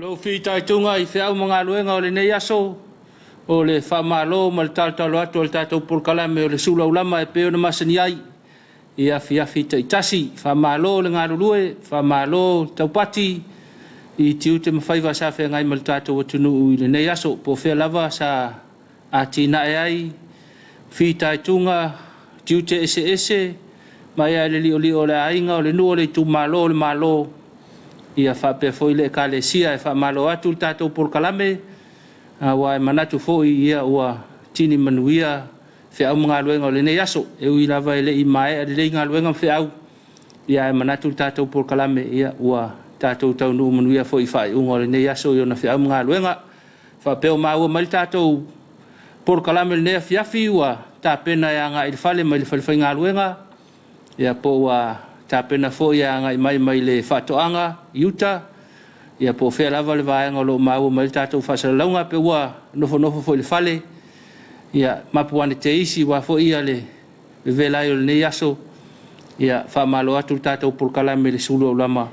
Lou fitaituga i feau ma galuega o lenei aso, o le faamalo ma le talotalo atu o le tatou polokalame o le Suluaulama e pei ona masani ai i afiafi taitasi. Faamalo le galulue, faamalo le taupati i tiute ma faiva sa feagai ma le tatou atunuu i lenei aso, po o fea lava sa atinae ai fitaituga, tiute eseese, mai lava i le liolio o le aiga, o le nuu, o le itumalo, o le Malo, ia faapea foi le Ekalesia. E faamalo atu le tatou polokalame, aua e manatu foi ua tini manuia feau ma galuega o lenei aso. E ui lava e le i maea lelei galuega ma feau, ae manatu le tatou polokalame ua tatou taunuu manuia foi i faaiuga o lenei aso i ona feau ma galuega. Faapea ua maua mai le tatou polokalame i lenei afiafi ua tapena e agai i le fale mai le falefaigaluega, ia po ua tapena foi e agai mai mai le faatoaga i uta, ia po o fea lava le vaega o lo o maua mai ai le tatou faasalalauga, pe ua nofonofo foi i le fale, ia mapu ane te isi aua foi le vevela ai o lenei aso. Ia faamalo atu le tatou polokalame i le sulu aulama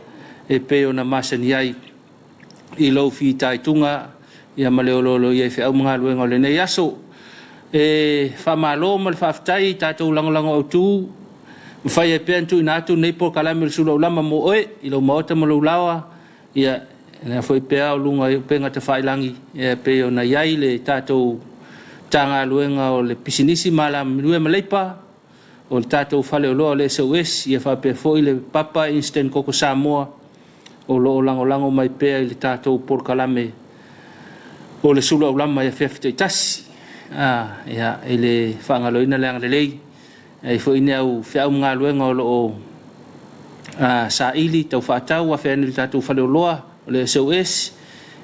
e pei ona masani ai i lou fitaituga ma le olooloia i feau ma galuega o lenei aso. E faamalo ma le faafetai i tatou lagolago autu, mafai ai pea ona tuuina atu lenei polokalame o le sulu aulama mo oe i lou maota ma lou laoa, ia lea foi pea o luga i upega tafailagi e pei ona i ai le tatou Matagaluega o le Pisinisi ma Alamanuia ma Leipa, o le tatou faleoloa o le SOS, ia faapea foi le Papa Instant Koko Samoa o lo o lagolago mai pea i le tatou polokalame o le sulu aulama i afiafi taitasi. Ia, e le faagaloina le agalelei, e i ai foi ni au feau ma galuega o lo o saili tau faatau afe ane i le tatou faleoloa o le SOS,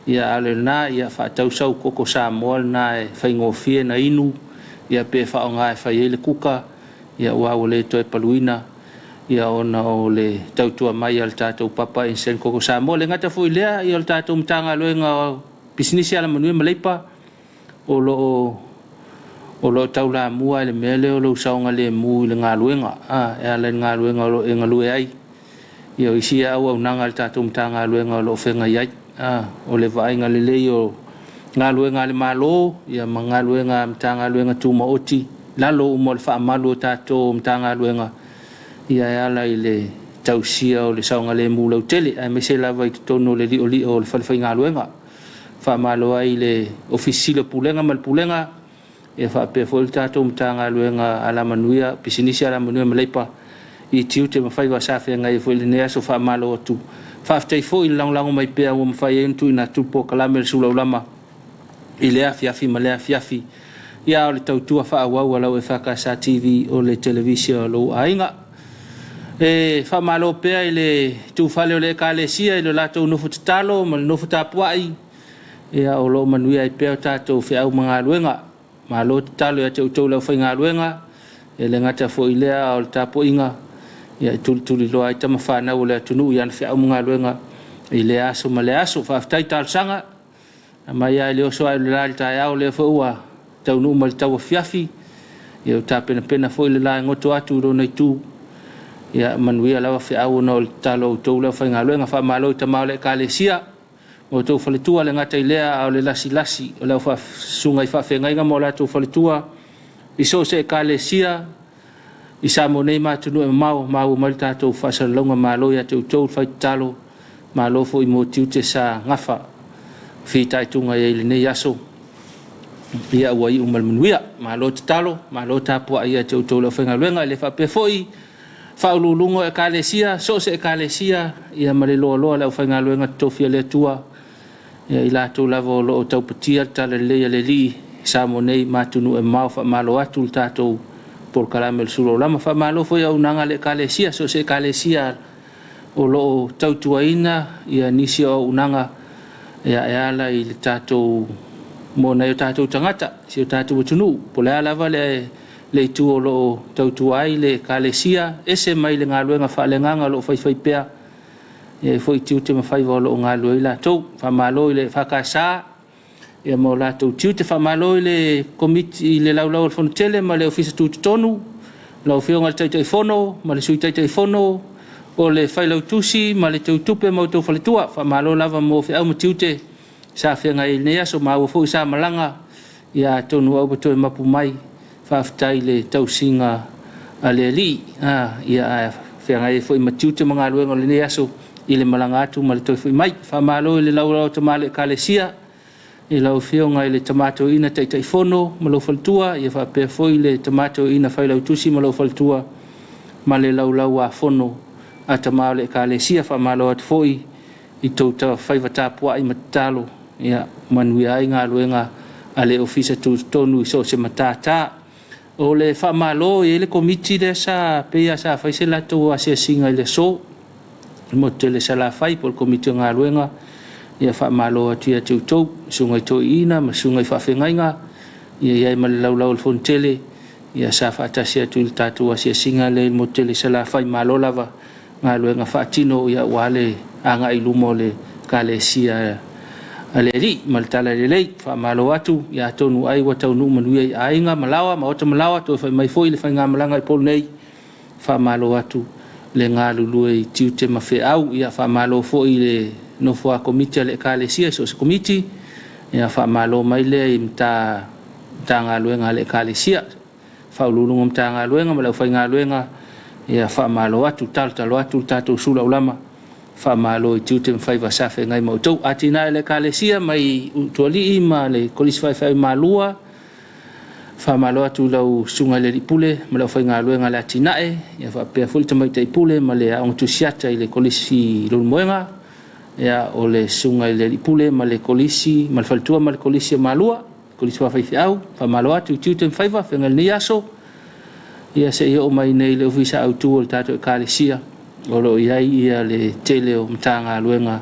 ia a o lena, ia faatau sau koko Samoa lena e faigofie ona inu, ia pe faaaoga e fai ai le kuka, aua ua le toe paluina ona o le tautua mai a le tatou Papa Instant Koko Samoa. E le gata foi i lea, o le tatou Matagaluega o Pisinisi, Alamanuia ma Leipa, o lo o taulamua i le mea lea o lou saogalemu i le galuega, e ala i le galuega o lo o e galue ai. Ia o isi ia auaunaga a le tatou Matagaluega o lo o feagai ai, o le vaaiga lelei o galuega a le Malo ma galuega a Matagaluega Tumaoti, lalo uma o le faamalu o tatou Matagaluega, e ala i le tausia o le saogalemu lautele, aemaise lava i totonu o le liolio o le falefaigaluega. Faamalo ai i le Ofisa Sili o Pulega ma le Pulega, e faapea foi le tatou Matagaluega Alamanuia, Pisinisi, Alamanuia ma Leipa i tiute ma faiva sa feagai ai foi i lenei aso. Faamalo atu. Faafetai foi le lagolago mai pea ua mafai ai ona tuuina atu le polokalame o le Suluaulama i lea afiafi ma lea afiafi. Ia, a o le tautua faaauau a lau EFKS TV o le televise a lou aiga. E faamalo pea i le tuufale o le Ekalesia i le latou nofo tatalo ma le nofo tapuai, ia o lo o manuia ai pea tatou feau ma galuega. Malo tatalo ia te outou le aufaigaluega, e le gata foi i lea a o le tapuaiga e tulituliloa ai tama fanau a le atunuu i ana feau ma galuega i lea aso ma lea aso. Faafetai talosaga, mai lava i le oso ae o le la i le taeao, o lea foi ua taunuu mai le tauafiafi, ia ua tapenapena foi le la e goto atu i lona itu, ia manuia lava feau ona o le tatalo a outou le aufaigaluega. Faamalo i tama o le Ekalesia ma outou faletua, e le gata i lea a o le lasilasi o le susuga i faafeagaiga ma o latou faletua i so o se Ekalesia i Samoa nei ma atunuu e mamao ua maua mai le tatou faasalalauga. Malo ia te outou le fai tatalo, malo foi mo tiute sa gafa fitaituga ai i lenei aso, ia ua iu ma le manuia. Malo tatalo, malo tapuai ia te outou le aufaigaluega. E le faapea foi faauluuluga o Ekalesia, so o se Ekalesia ma le loaloa o le aufaigaluega totofi a le Atua, ia i latou lava o lo o taupatia le talalelei a le Alii i Samoa nei ma atunuu e mamao. Faamalo atu le tatou polokalame o le Sulu o Lama. Faamalo foi i auaunaga a le Ekalesia, so o se Ekalesia o lo o tautuaina nisi o auaunaga e ala i le tatou mo nai o tatou tagata, si o tatou atunuu, po o le a lava le itu o lo o tautua ai le Ekalesia, ese mai le galuega faaleagaga o lo o faifaipea, e i ai foi tiute ma faiva o lo o galulue ai latou. Faamalo i le EFKS ma o latou tiute. Faamalo i le Komiti i le Laulau a le Fono Tele ma le Ofisa Tutotonu, lau Afioga i le Taitaifono ma le Sui Taitaifono, O le Failautusi ma le Teutupe ma outou faletua, faamalo lava mo feau ma tiute sa feagai ai i lenei aso. Maua foi sa malaga, ia atonu ua toe mapu mai, faafetai i le tausiga a le Alii, ia ae feagai ai foi ma tiute ma galuega o lenei aso i le malaga atu ma le toe foi mai. Faamalo i le laulau a tama o le Ekalesia i lau Afioga i le Tama Toeaina Taitaifono ma lou faletua, ia faapea foi le Tama Toeaina Failautusi ma lou faletua ma le Laulau-a-Fono a tama o le Ekalesia. Faamalo atu foi i tou faiva tapuai ma tatalo, ia manuia ai galuega a le Ofisa Tutotonu i so o se matata. O le faamalo, e i ai le Komiti lea sa pei lava sa fai se latou asiasiga i le aso i le motu tele i Salafai po o le Komiti o Galuega. Ia faamalo atu ia te outou, susuga i toeaiina ma susuga i faafeagaiga, ia i ai ma le laulau a le Fonotele, ia sa faatasi atu i le tatou asiasiga lea i le motu tele i Salafai. Malo lava galuega faatino aua le agai i luma o le Ekalesia a le Alii ma le Talalelei. Faamalo atu, ia atonu ai ua taunuu manuia i aiga ma laoa, maota ma laoa, toe foi mai foi le faigamalaga i Upolu nei, faamalo atu le galulue i tiute ma feau. Ia faamalo foi i le nofo a Komiti a le Ekalesia i so o se Komiti, ia faamalo mai lea i Matagaluega a le Ekalesia, Ofisa Sili o Pulega o Matagaluega ma le aufaigaluega, ia faamalo atu, talotalo atu le tatou sulu aulama, faamalo i tiute ma faiva sa feagai ma outou. Atinae a le Ekalesia mai Utualii ma le Kolisi Faifeau i Malua, faamalo atu i lau Susuga i le Alii Pule ma le aufaigaluega a le Atinae, ia faapea foi le Tamaitai Pule ma le Aoga Tusiata i le Kolisi i Leulumoega, ia o le Susuga i le Alii Pule ma le Kolisi ma le Faletua ma le Kolisi o Malua, Kolisi Faafaifeau, faamalo atu i tiute ma faiva feagai i lenei aso, ia seia oo mai nei i le Ofisa Autu o le tatou Ekalesia, o lo o i ai le tele o Matagaluega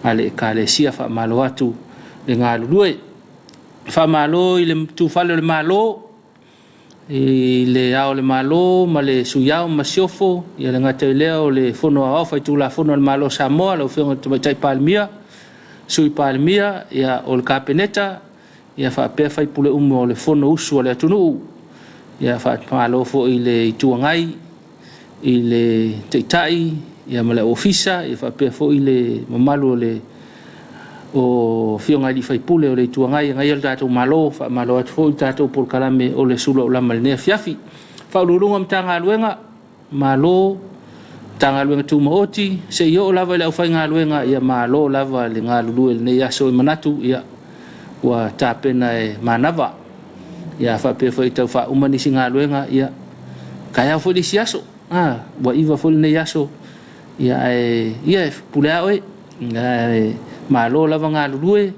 a le Ekalesia. Faamalo atu le galulue. Faamalo i le tufale o le Malo, i le Ao o le Malo ma le Sui Ao ma Masiofo, ia le gata i lea o le Fono Aoao Faitulafono a le Malo o Samoa, lau Afioga i le Tamaitai Palemia, Sui Palemia, ia o le Kapeneta, ia faapea sui usufono uma o le Fonousu a le atunuu. Ia faamalo foi i le Itu Agai i le Taitai ma le Ofisa, ia faapea foi le mamalu o Afioga i sui usufono o le Itu Agai e agaia le tatou Malo. Faamalo atu foi i le tatou polokalame o le sulu aulama i lenei afiafi. Ofisa Sili o Pulega o Matagaluega, malo, Matagaluega Tumaoti, seia oo lava i le aufaigaluega, ia malo lava le galulue i lenei aso. E manatu ua tapena e manava. A faapea foi e tau faauma nisi galuega, ia taeao foi le isi aso, ua iva foi lenei aso, ae ia e pule lava oe. Ae malo lava galulue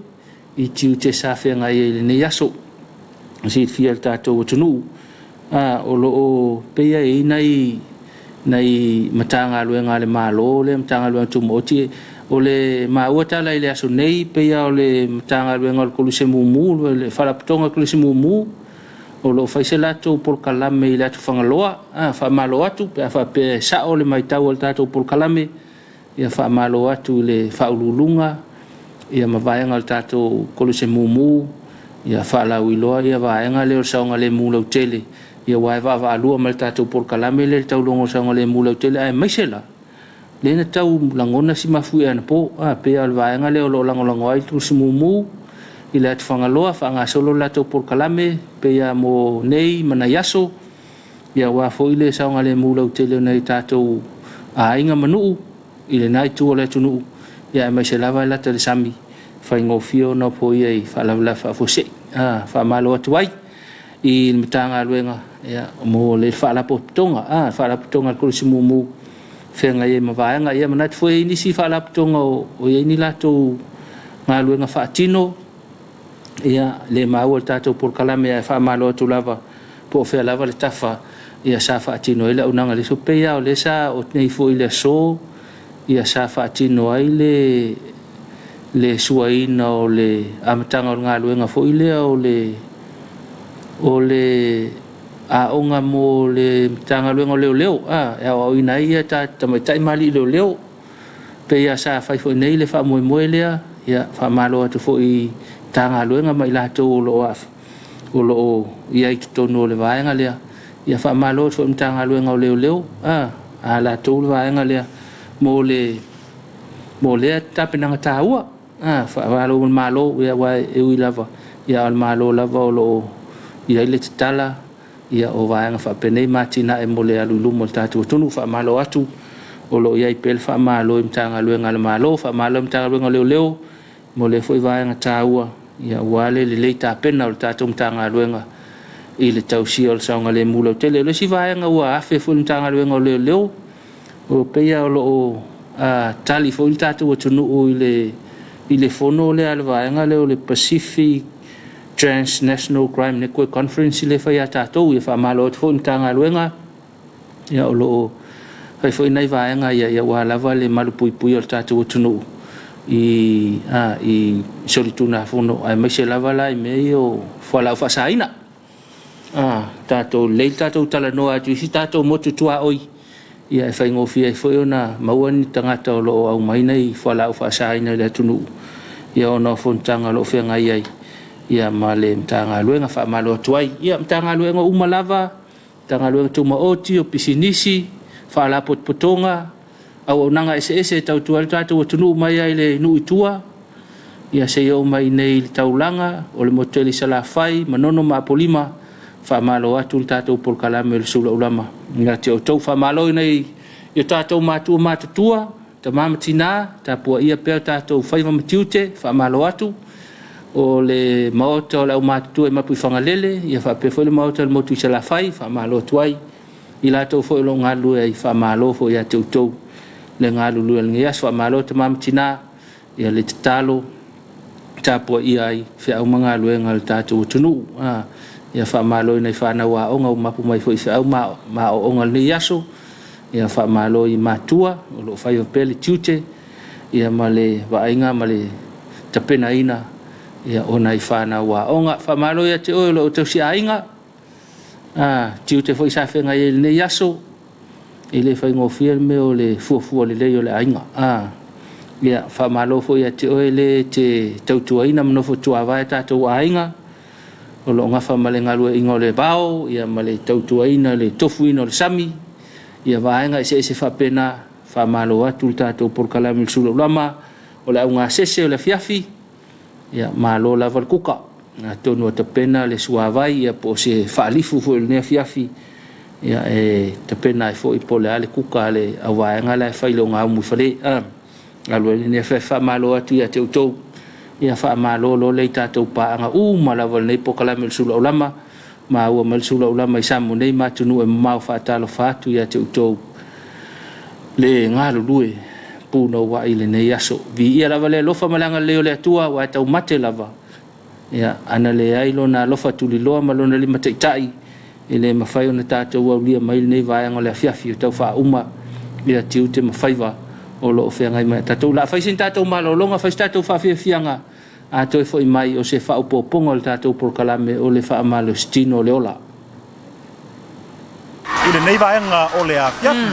i tiute sa feagai ai i lenei aso. E silafia e le tatou atunuu, o lo o pei lava e i ai nai Matagaluega a le Malo lea, Matagaluega Tumaoti. O le maua tala i le aso nei, pei lava o le Matagaluega o le Koluse Mumu, le Faalapotopotoga o le Koluse Mumu, o lo o fai se latou polokalame i le atu Fagaloa. Faamalo atu pe a faapea e sao le matau a le tatou polokalame, ia faamalo atu i le Faauluuluga ma vaega o le tatou Koluse Mumu, ia faalauiloa vaega lea o le saogalemu lautele, aua e vaavaalua ma le tatou polokalame lea o le tauluga o le saogalemu lautele, aemaise la lea na tau lagona si mafuie anapo. E pei lava o le vaega lea o lo o lagolago ai le Koluse Mumu i le atu Fagaloa faagasolo le latou polokalame, pei lava mo nei ma nai aso, aua foi le saogalemu lautele o nai o tatou aiga ma nuu i lena itu o le atunuu, aemaise lava e lata i le sami, e faigofie ona opoia i faalavelave faafuasei. Faamalo atu ai i le Matagaluega mo le Faalapotopotoga a le Koluse Mumu o feagai ai ma vaega. Ia e manatu foi e i ai nisi Faalapotopotoga o i ai ni latou galuega faatino, e le maua i le tatou polokalame, ae faamalo atu lava po o fea lava le tafa sa faatino ai le auaunaga i le aso. E pei lava o lea sa i inei foi i le aso sa faatino ai le suaina o le amataga o le galuega foi lea o le aoga mo le Matagaluega o Leoleo e aoaoina ai tamaitai ma alii leoleo. Pei lava sa fai foi nei le faamoemoe lea, ia faamalo atu foi i Matagaluega ma i latou o lo o i ai i totonu o le vaega lea. Faamalo atu foi i le Matagaluega o Leoleo, a latou le vaega lea mo lea tapenaga taua. Faamalo i le Malo, aua e ui lava, a o le Malo lava o lo o i ai le tatala o vaega faapenei ma atinae mo le alu i luma o le tatou atunuu. Faamalo atu o lo o i ai pea le faamalo i Matagaluega a le Malo, faamalo i le Matagaluega o Leoleo mo lea foi vaega taua aua le lelei tapena o le tatou Matagaluega i le tausia o le saogalemu lautele. O le isi vaega ua afe foi i le Matagaluega o Leoleo, e pei lava o lo o tali foi le tatou atunuu i le fono lea a le vaega lea o le Pacific Transnational Crime Network Conference lea e fai ia tatou. Faamalo atu foi i le Matagaluega o lo o fai foi nai vaega ia aua lava le malupuipuia o le tatou atunuu i solitulafono aemaise lava la i mea ia o fualaau faasaina. Lelei le tatou talanoa atu i isi tatou motu tuaoi e faigofie ai foi ona maua ni tagata o lo o aumai nai fualaau faasaina i le atunuu ona o fonotaga o lo o feagai ai ma le Matagaluega. Faamalo atu ai. Ia, Matagaluega uma lava, Matagaluega Tumaoti, o Pisinisi, Faalapotopotoga, auaunaga eseese e tautua ai le tatou atunuu mai lava i le nuu i tua seia oo mai i inei i le taulaga, o le motu tele i Salafai, Manono ma Apolima, faamalo atu le tatou polokalame o le sulau lama ia te outou. Faamalo i o tatou matua matutua, tama ma tina, tapuaia pea o tatou faiva ma tiute, faamalo atu. O le maota o le aumatutua i Mapuifagalele faapea foi le maota o le motu i Salafai, faamalo atu ai. I latou foi o lo o galulue ai, faamalo foi ia te outou le galulue i lenei aso. Faamalo tama ma tina i le tatalo tapuaia ai feau ma galuega a le tatou atunuu. Ia faamalo i nai fanau aoga ua mapu mai foi i feau ma aoaoga o lenei aso. Faamalo i matua o lo o faiva pea le tiute ma le vaaiga ma le tapenaina o nai fanau aoga. Faamalo ia te oe o lou tausiaiga, tiute foi sa feagai ai i lenei aso, e le faigofie le mea o le fuafua lelei o le aiga. Ia faamalo foi ia te oe le e te tautuaina ma nofo tuavae o tatou aiga, o lo o nafa ma le galueaiina o le vao ma le tautuaina o le tofuina o le sami, ia vaega eseese faapena. Faamalo atu le tatou polokalame o le Sulauloa Lama, o le augasese o le afiafi, ia malo lava le kuka. Atonu ua tapena le suavai po o se faalifu foi o lenei afiafi e tapena ai foi po o le a le kuka a le auvaega la e fai le ogaumu i Fale. Alu ai lenei afiafi. Faamalo atu ia te outou, ia faamalo loa lea i tatou paaga uma lava o lenei polokalame o le Suluai Lama, maua mai le sulau lama i Samoa nei ma atunuu e mamao. Faatalofa atu ia te outou le galulue punouai i lenei aso. Viia lava le alofa ma le agalelei o le Atua aua e taumate lava, ana leai Lona alofa tuliloa ma Lona limataitai, e le mafai ona tatou aulia mai lenei vaega o le afiafi o tau faauma tiute ma faiva o lo o feagai ma i tatou. O le a fai se tatou malologa, fai se tatou faafiafiaga, a toe foi mai o se faaopoopoga o le tatou polokalame o le faamalositino o le ola. I lenei vaega o le afiafi.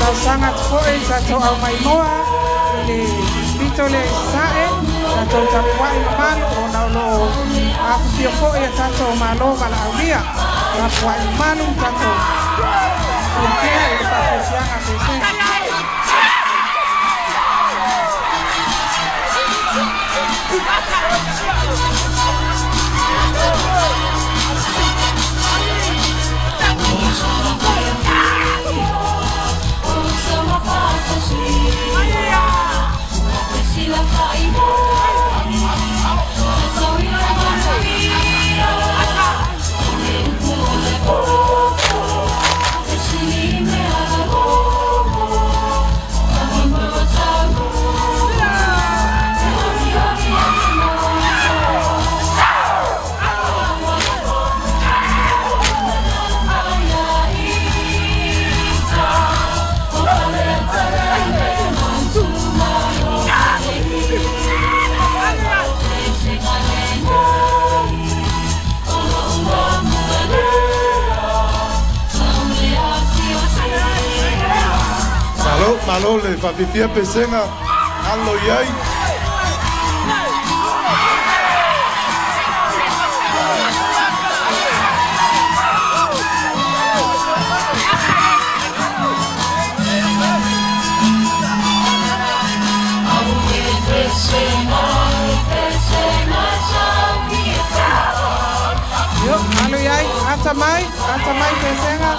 Talosaga atu foi i le tatou aumaimoa i le pito lea i sasae, tatou tapuai mamalu ona o lo o afifio foi a tatou malo valaaulia. Tapuai mamalu ma tatou fiafia i le faafiafiaga a Pesega. Malo le faafifia pesega alo i ai. Io, alo i ai, ata mai, ata mai pesega.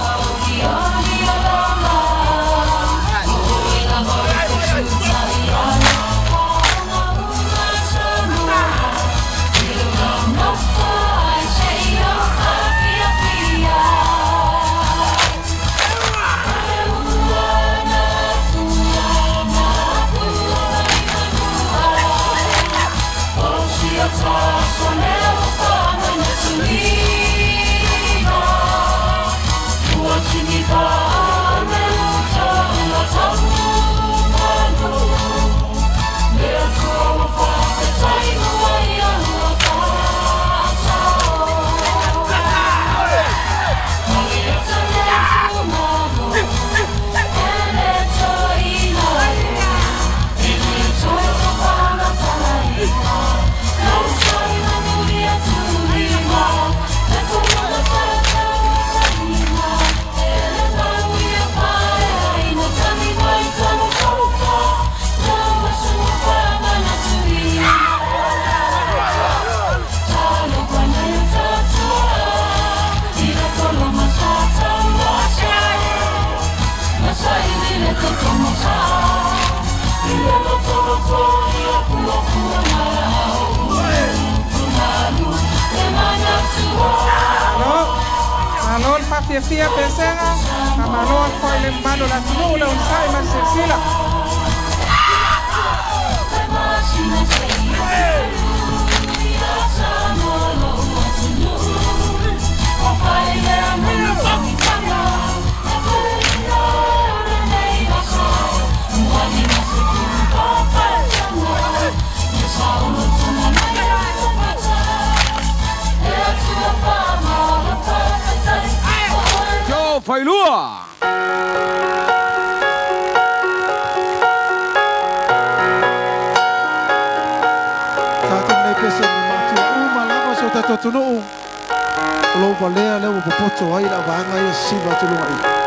Malo, malo le faafiafia pesega, faamalo atu foi le mamalu o le atunuu le onosai ma le silasila. Failua. Tatou nei pese ma matua uma lava so tatou atunuu o lou valea lea ua popoto ai le auvaega ia sisiva atu luga i.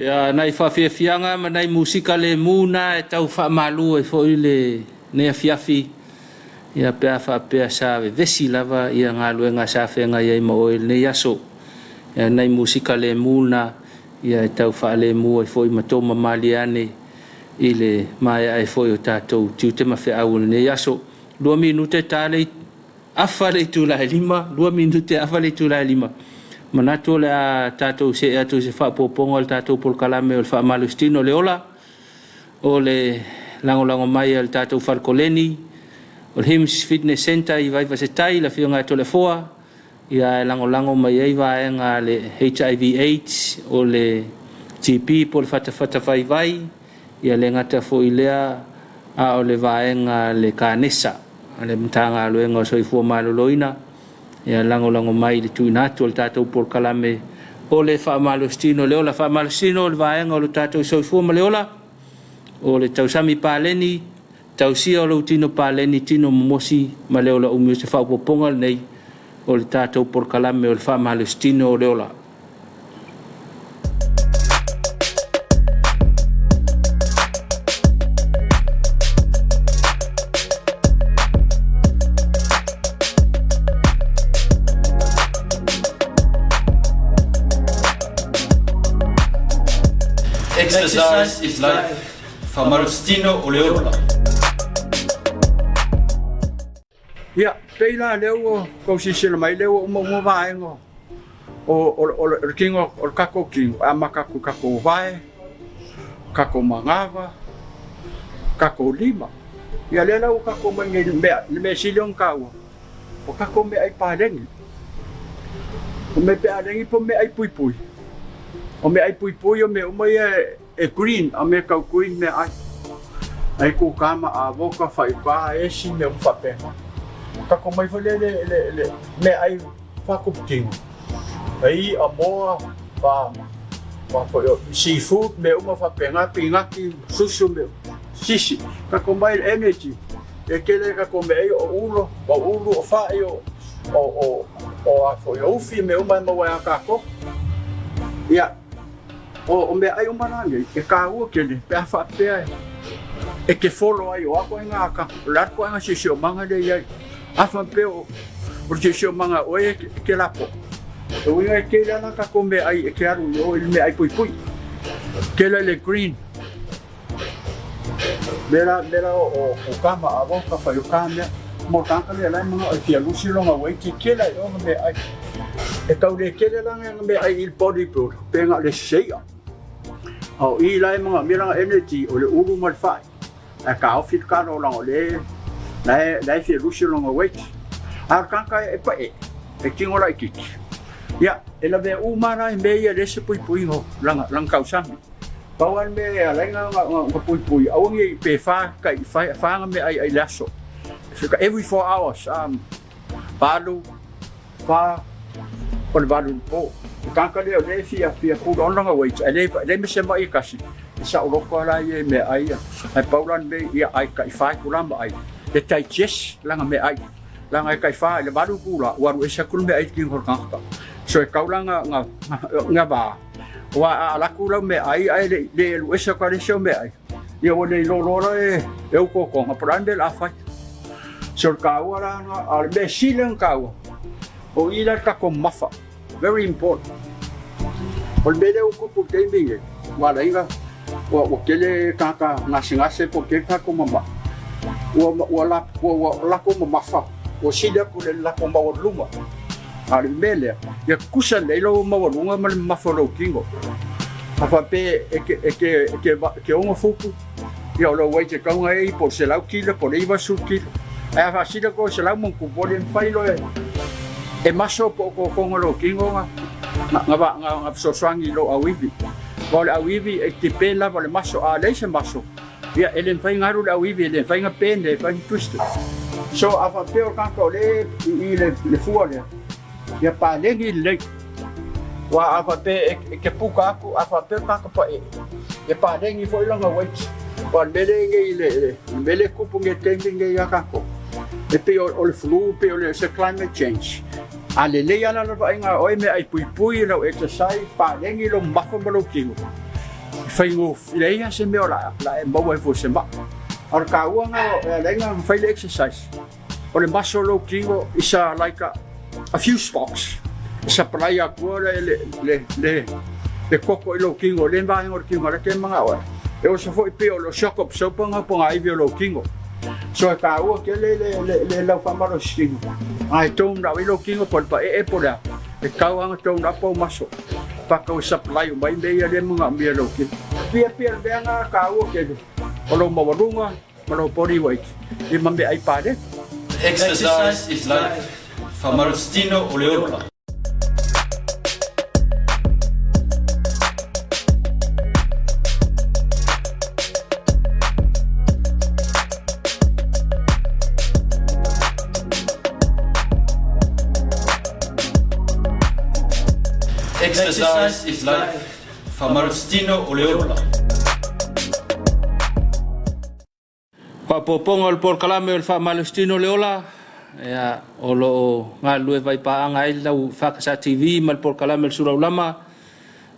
Ia, nai faafiafiaga ma nai musika lemu na e tau faamalu ai foi lenei afiafi, ia pe a faapea sa vevesi lava ia galuega sa feagai ai ma oe i lenei aso. Ia, nai musika lemu na ia e tau faalemu ai foi ma tou mamalie ane i le maea ai foi o tatou tiute ma feau o lenei aso. 2 minute ta le afa le itula e 5, 2 minute afa le itula e 5. Manatu o le a tatou se'e atu i se faaopoopoga o le tatou polokalame o le faamalositino o le ola, o le lagolago mai a le tatou falekoleni o le Hims Fitness Center i Vaivase-tai, le afioga ia Toleafoa, ia e lagolago mai ai vaega a le HIV AIDS, o le TB po o le fatafata vaivai, ia le gata foi lea a o le vaega le kanesa a le Matagaluega o Soifua Maloloina, ia lagolago mai i le tuuina atu o le tatou polokalame o le faamalositino o le ola. Faamalositino o le vaega o le tatou soifua ma le ola, o le tausami paleni, tausia o lou tino paleni, tino momosi ma le ola umi. O se faaopoopoga lenei o le tatou polokalame o le faamalositino o le ola. Exercise is life. Faamalositino o le ola. Ia, pei la lea ua tou silasila mai lea ua uma uma vaega o le tino o le tatou tino e amata atu i tatou vae, tatou manava, tatou lima. Ia lea la ua tatou mai nei i le mea sili ona taua, o tatou meaai paleni. O mea paleni po o meaai puipui. O meaai puipui o mea uma ia e green, a mea tau green meaai. Ai kukama, avoka, faigā, esi, mea uma faapena. Tatou mai foi lea le meaai faatuputino. Ai i'a, moa, pa, pa foi o seafood, mea uma faapena, pinati, susu, mea sisi. Tatou mai le energy. E tele tatou meaai o ulo, o ulu, o fai, o a foi o ufi, mea uma e maua ia tatou. Ia, o meaai uma la nei, e taua tele pe a faapea e te follow ai o a koe ngā ka, o le a koe ngā siosiomaga lea i ai. A faapea o le siosiomaga oe e te lapo. E uiga e tele ala tatou meaai e te alu i o i le meaai puipui. Tele le green. Mea la o kama a ka whai o ka mea. Mo tāka lea lai mga o fia lusi longa wei te tele ai o nga meaai. E tau le tele la nga meaai i le bodybuilder. Pe nga le seia. O i lai mga mea langa energy o le ulu ma le whai. A ka ofi ka ro langa le lai lai fia lusi longa weight. A kāka e pa e. E tingo lai kiki. Ia, e lawe u mara i me ia le se pui pui ho langa langa kausami. Pau a le mea e ala ai ga puipui, aua nei pe fa kai fa fa nga meaai ai le aso. Every 4 hours, 8, 4, o le 8 i le po. O tagata lea o lea e fia fia pula ona lona weight, ae le le ma se ma'i e tasi, e saoloto lava la ia i meaai ia. Ae pau la le mea ia ai tai 4 itula ma ai, e digest lana meaai. Leaga e tai 4 i le 8 itula ua alu ese atu le meaai i le tino o le tagata. So e tau la na va, aua a alu atu lau meaai ae le le alu ese atu lava le isi au meaai, ia ua le iloa loa la e ou totoga po o le a le mea o le a fai. So le taua la lena, a o le mea sili ona taua, o i la le tatou mafa, very important. O le mea lea ua tupu i le taimi lenei, ua ala ai ona ua tele tagata gasegase po o tele tagata ua mamai, ua latou mamafa, ua sili atu i le latou maualuluga. A o le mea lea, ia tutusa lelei lou maualuga ma le mamafa o lou tino. A faapea e te 6 futu, ia o lou weight e tatau ona e ai po o le 100 kilo po o le 90 kilo. Ae a faasili atu i le 100+, ua le mafai loa e maso po o totoga o lou tino na fesoasoani i lou auivi. Aua o le auivi e depend lava i le maso. A leai se maso, ia e le mafai ona alu le auivi, e le mafai ona bend, e le mafai ona twist. So a faapea o le tagata o lea e i le fua lea, ia paleni lelei. Aua a faapea e te puka atu, a faapea o le tagata paee, ia paleni foi lona weight. Aua o le mea lea i le mea lea e tupu nei i le taimi lenei ia tatou, e pei o le flu, pei o le se climate change. A lelei lava la le vaaiga a oe, meaai puipui, lau exercise, paleni lou mamafa ma lou tino. E faigofie, e leai lava se mea o le a e maua ai fua i se maa. A o le taua lena e ala ai ona fai le exercise, o le maso o lou tino is a like a fuse box e supply atua le koko i lou tino, le vaega o le tino lea e te manao ai. E oso foi pei o le shock absorber lena pogaivi o lou tino. So e taua tele le lau faamalosi tino. A e tou manao ai lou tino po o le paee po o le a, e tatau lava ona tou manao pau maso. Pakau e supply uma ai mea ia lea e manaomia e lou tino. Pia le mea lena taua tele o lou maualuga ma lou body weight ia ma meaai paleni. Exercise is life, faamalositino o le ola. Exercise is life, faamalositino o le ola. Faaopoopoga o le polokalame o le faamalositino o le ola, ia, o lo o galulue vaipaaga ai le lau FACSA TV ma le polokalame o le Sulaulama,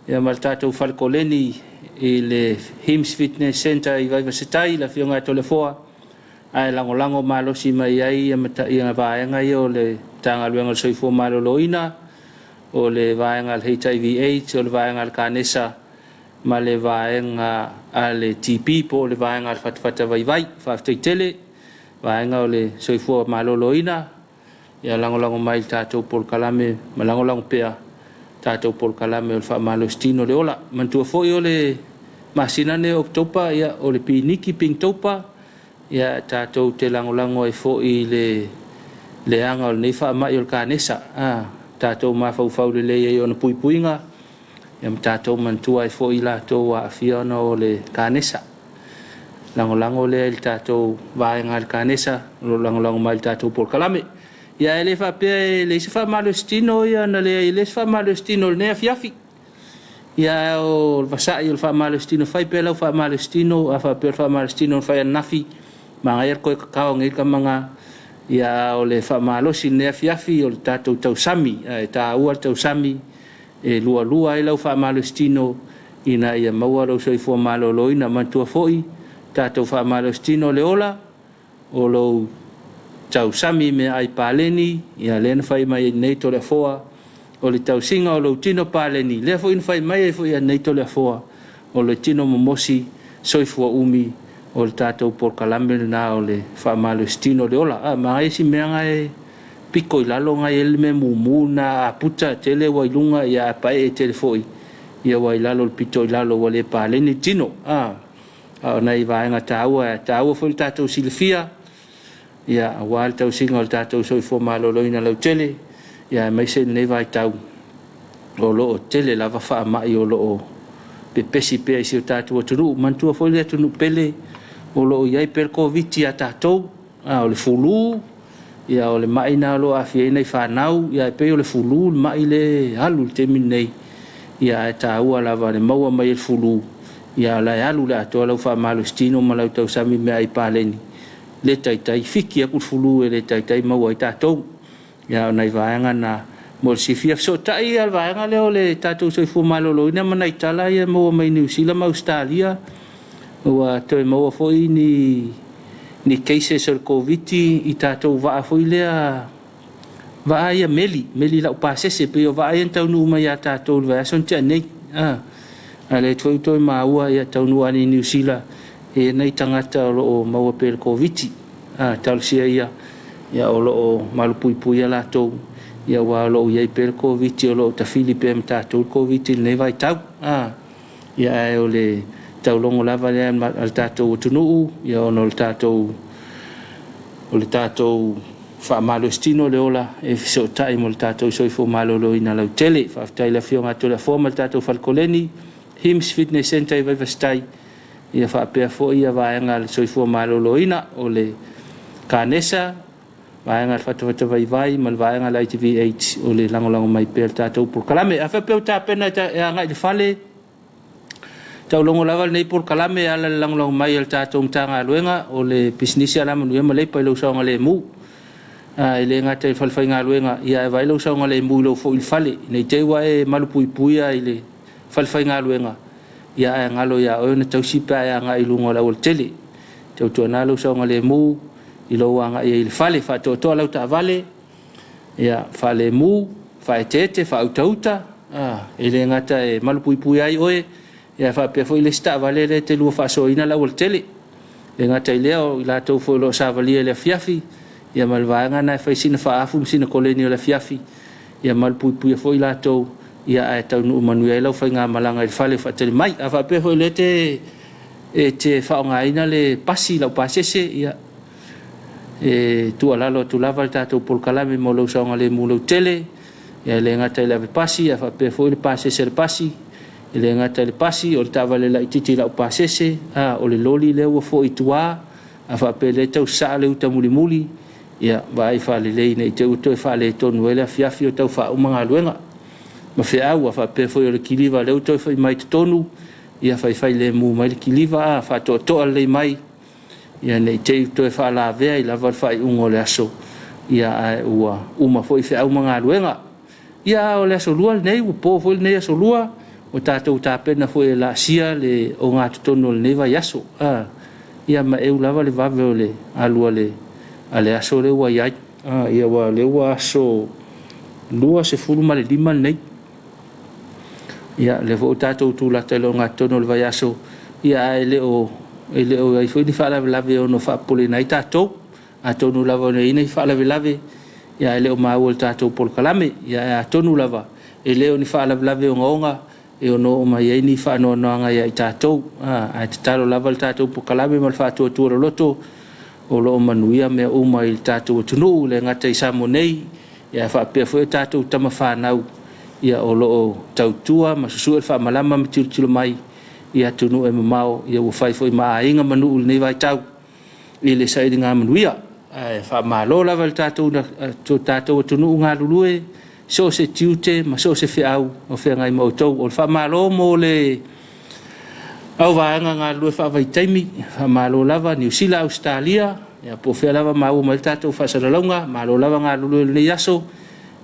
ia ma le tatou fale koleni i le HIMS Fitness Centre i Vaivasetai, le Afioga ia Toleafoa, ae lagolago malosi mai ai ia vaega ia o le Matagaluega o le Soifua Maloloina, o le vaega a le HIV AIDS, o le vaega a le Kanesa, ma le vaega a le TB po o le vaega a le fatafata vaivai. Faafetai tele, vaega o le Soifua Maloloina, ia lagolago mai i le tatou polokalame ma lagolago pea tatou polokalame o le faamalositino o le ola. Manatua foi o le masina lenei o Oketopa, ia o le piniki, Pinktopa, ia tatou te lagolago ai foi i le leaga o lenei faamai o le kanesa, a tatou mafaufau lelei ai i ona puipuiga, ia ma tatou manatua ai foi i latou ua aafia ona o le kanesa. Lagolago lea i le tatou vaega a le kanesa o lo o lagolago mai i le tatou polokalame. Ia e le faapea e leai se faamalositino ia na leai, e leai se faamalositino i lenei afiafi. Ia o le vasai o le faamalositino, fai pea lau faamalositino, a faapea o le faamalositino na fai ananafi, manaia le toe tatao nei tamaga. Ia a o le faamalosi i lenei afiafi o le tatou tausami, ae taua le tausami e lualua ai lau faamalositino ina ia maua lou soifua maloloina. Manatua foi, tatou faamalositino le ola, o lou tausami i meaai paleni, ia lea na fai mai ai nei Toleafoa, o le tausiga o lou tino paleni, lea foi na fai mai ai foi nei Toleafoa, o le tino momosi, soifua umi, o le tatou polokalame lena o le faamalositino o le ola. A manaia si mea na e pito i lalo na i ai le mea mumu lena, a puta tele ua i luga, ia a paee tele foi, ia ua i lalo i le pito i lalo ua le paleni le tino. A o nai vaega taua, e taua foi le tatou silafia, ia aua le tausiga o le tatou soifua maloloina lautele, ia aemaise lenei vaitau o lo o tele lava faamai o lo o pepesi pea i si o tatou atunuu. Manatua foi le atunuu pele o lo o i ai pea le Koviti ia tatou, a o le fulu, ia o le mai lena o lo o aafia ai nai fanau, ia e pei o le fulu le mai lea e alu i le taimi lenei, ia ae taua lava le maua mai e le fulu, ia o la e alu i le atoa lau faamalositino ma lau tausami meaai paleni, le taitai fiki atu le fulu e le taitai maua ai tatou. Ia o nai vaega na mo le silafia. Fesootai le vaega lea o le tatou soifua maloloina ma nai tala ia e maua mai Niu Sila ma Ausetalia, ua toe maua foi ni cases o le Koviti i tatou vaa foi lea, vaa ia meli, meli laupasese, pei o vaa ia na taunuu mai ia tatou i le vaiaso na tea nei. A lea foi ua toe maua ia taunuu ane i Niu Sila e i ai nai tagata o lo o maua pea i le Koviti. Talosia ia, ia o lo o malupuipuia latou, ia aua o lo o i ai pea le Koviti, o lo o tafili pea ma tatou le Koviti i lenei vaitau. Ia ae o le taulogo lava lea a le tatou atunuu, ia ona o le tatou faamalositino le ola e fesootai mo le tatou soifua maloloina lautele. Faafetai i le Afioga ia Toleafoa ma le tatou fale koleni, HIMS Fitness Centre i Vaivase-tai, ia faapea foi ia vaega a le soifua maloloina, o le Kanesa, vaega a le fatafata vaivai ma le vaega a le ITV AIDS o le lagolago mai pea i le tatou polokalame. A faapea ua tapena e agai i le fale, taulogo lava lenei polokalame e ala i le lagolago mai a le tatou Matagaluega o le Pisinisi Alamanuia ma Leipa i lou saogalemu. E le gata i le falefaigaluega, ae vaai lou saogalemu i lou foi i le fale, ne i te i ua e malupuipuia i le falefaigaluega, Ia ae galo iā oe ona tausi pe a e agai i luga o le aualatele. Tautuana lou saogalemu i lou agai ai i le fale. Faatoatoa lau taavale, ia faalemu, faaeteete, faautauta, e le gata e malupuipuia ai oe, ae faapea foi le isi taavale lea e te lua faasoaina le aualatele. E le gata i lea o i latou foi o lo o savalia i le afiafi, ia ma le vaega lena e fai sina faaafu ma sina koleni o le afiafi, ia malupuipuia foi i latou, ae taunuu manuia ai lau faigamalaga i le fale o faatali mai. A faapea foi o lea e te faaaogaina le pasi, laupasese, ia e tuualalo atu lava le tatou polokalame mo lou saogalemu lautele, e le gata i le avepasi ae faapea foi le pasese a le pasi, e le gata i le pasi o le taavale laitiiti laupasese, o le loli lea ua foi i tua, a faapea o lea e tau sasaa le uta mulimuli, ia vaai faalelei ne i te i ua toe faaletonu ai le afiafi o tau faauma galuega ma feau. A faapea foi o le kiliva o lea ua toe foi mai i totonu, ia faifai lemu mai le kiliva, faatoatoa lelei mai ne i te i ua toe faalavea ai lava le faaiuga o le aso, ae ua uma foi feau ma galuega. Ia, a o le aso Lua lenei, ua po foi lenei aso Lua, ua tatou tapena foi e laasia le ogatotonu o lenei vaiaso. Ia maeu lava le vave o le alu a le aso lea ua i ai. Ia aua o lea ua aso 25 lenei. Ia, o lea foi ua tatou tulata i le ogatotonu o le vaiaso, ae le o i ai foi ni faalavelave e ono faapopoleina ai tatou. Atonu lava e i ai nai faalavelave, ae le o maua i le tatou polokalame. Ae atonu lava e le o ni faalavelave ogaoga e ono oo mai ai ni faanoanoaga ia i tatou. Ae tatalo lava le tatou polokalame ma le faatuatua loloto o lo o manuia mea uma i le tatou atunuu, e le gata i Samoa nei, ae faapea foi a tatou tama fanau o lo o tautua ma susue le faamalama ma tilotilo mai i atunuu e mamao, ua fai foi ma aiga ma nuu i lenei vaitau i le sailiga manuia. Ae faamalo lava i le tatou atunuu galulue i so o se tiute ma so o se feau o feagai ma outou. O le faamalo mo le auvaega galulue faavaitaimi, faamalo lava Niu Sila, Ausetalia, ia po o fea lava e maua mai ai le tatou faasalalauga, malo lava galulue i lenei aso.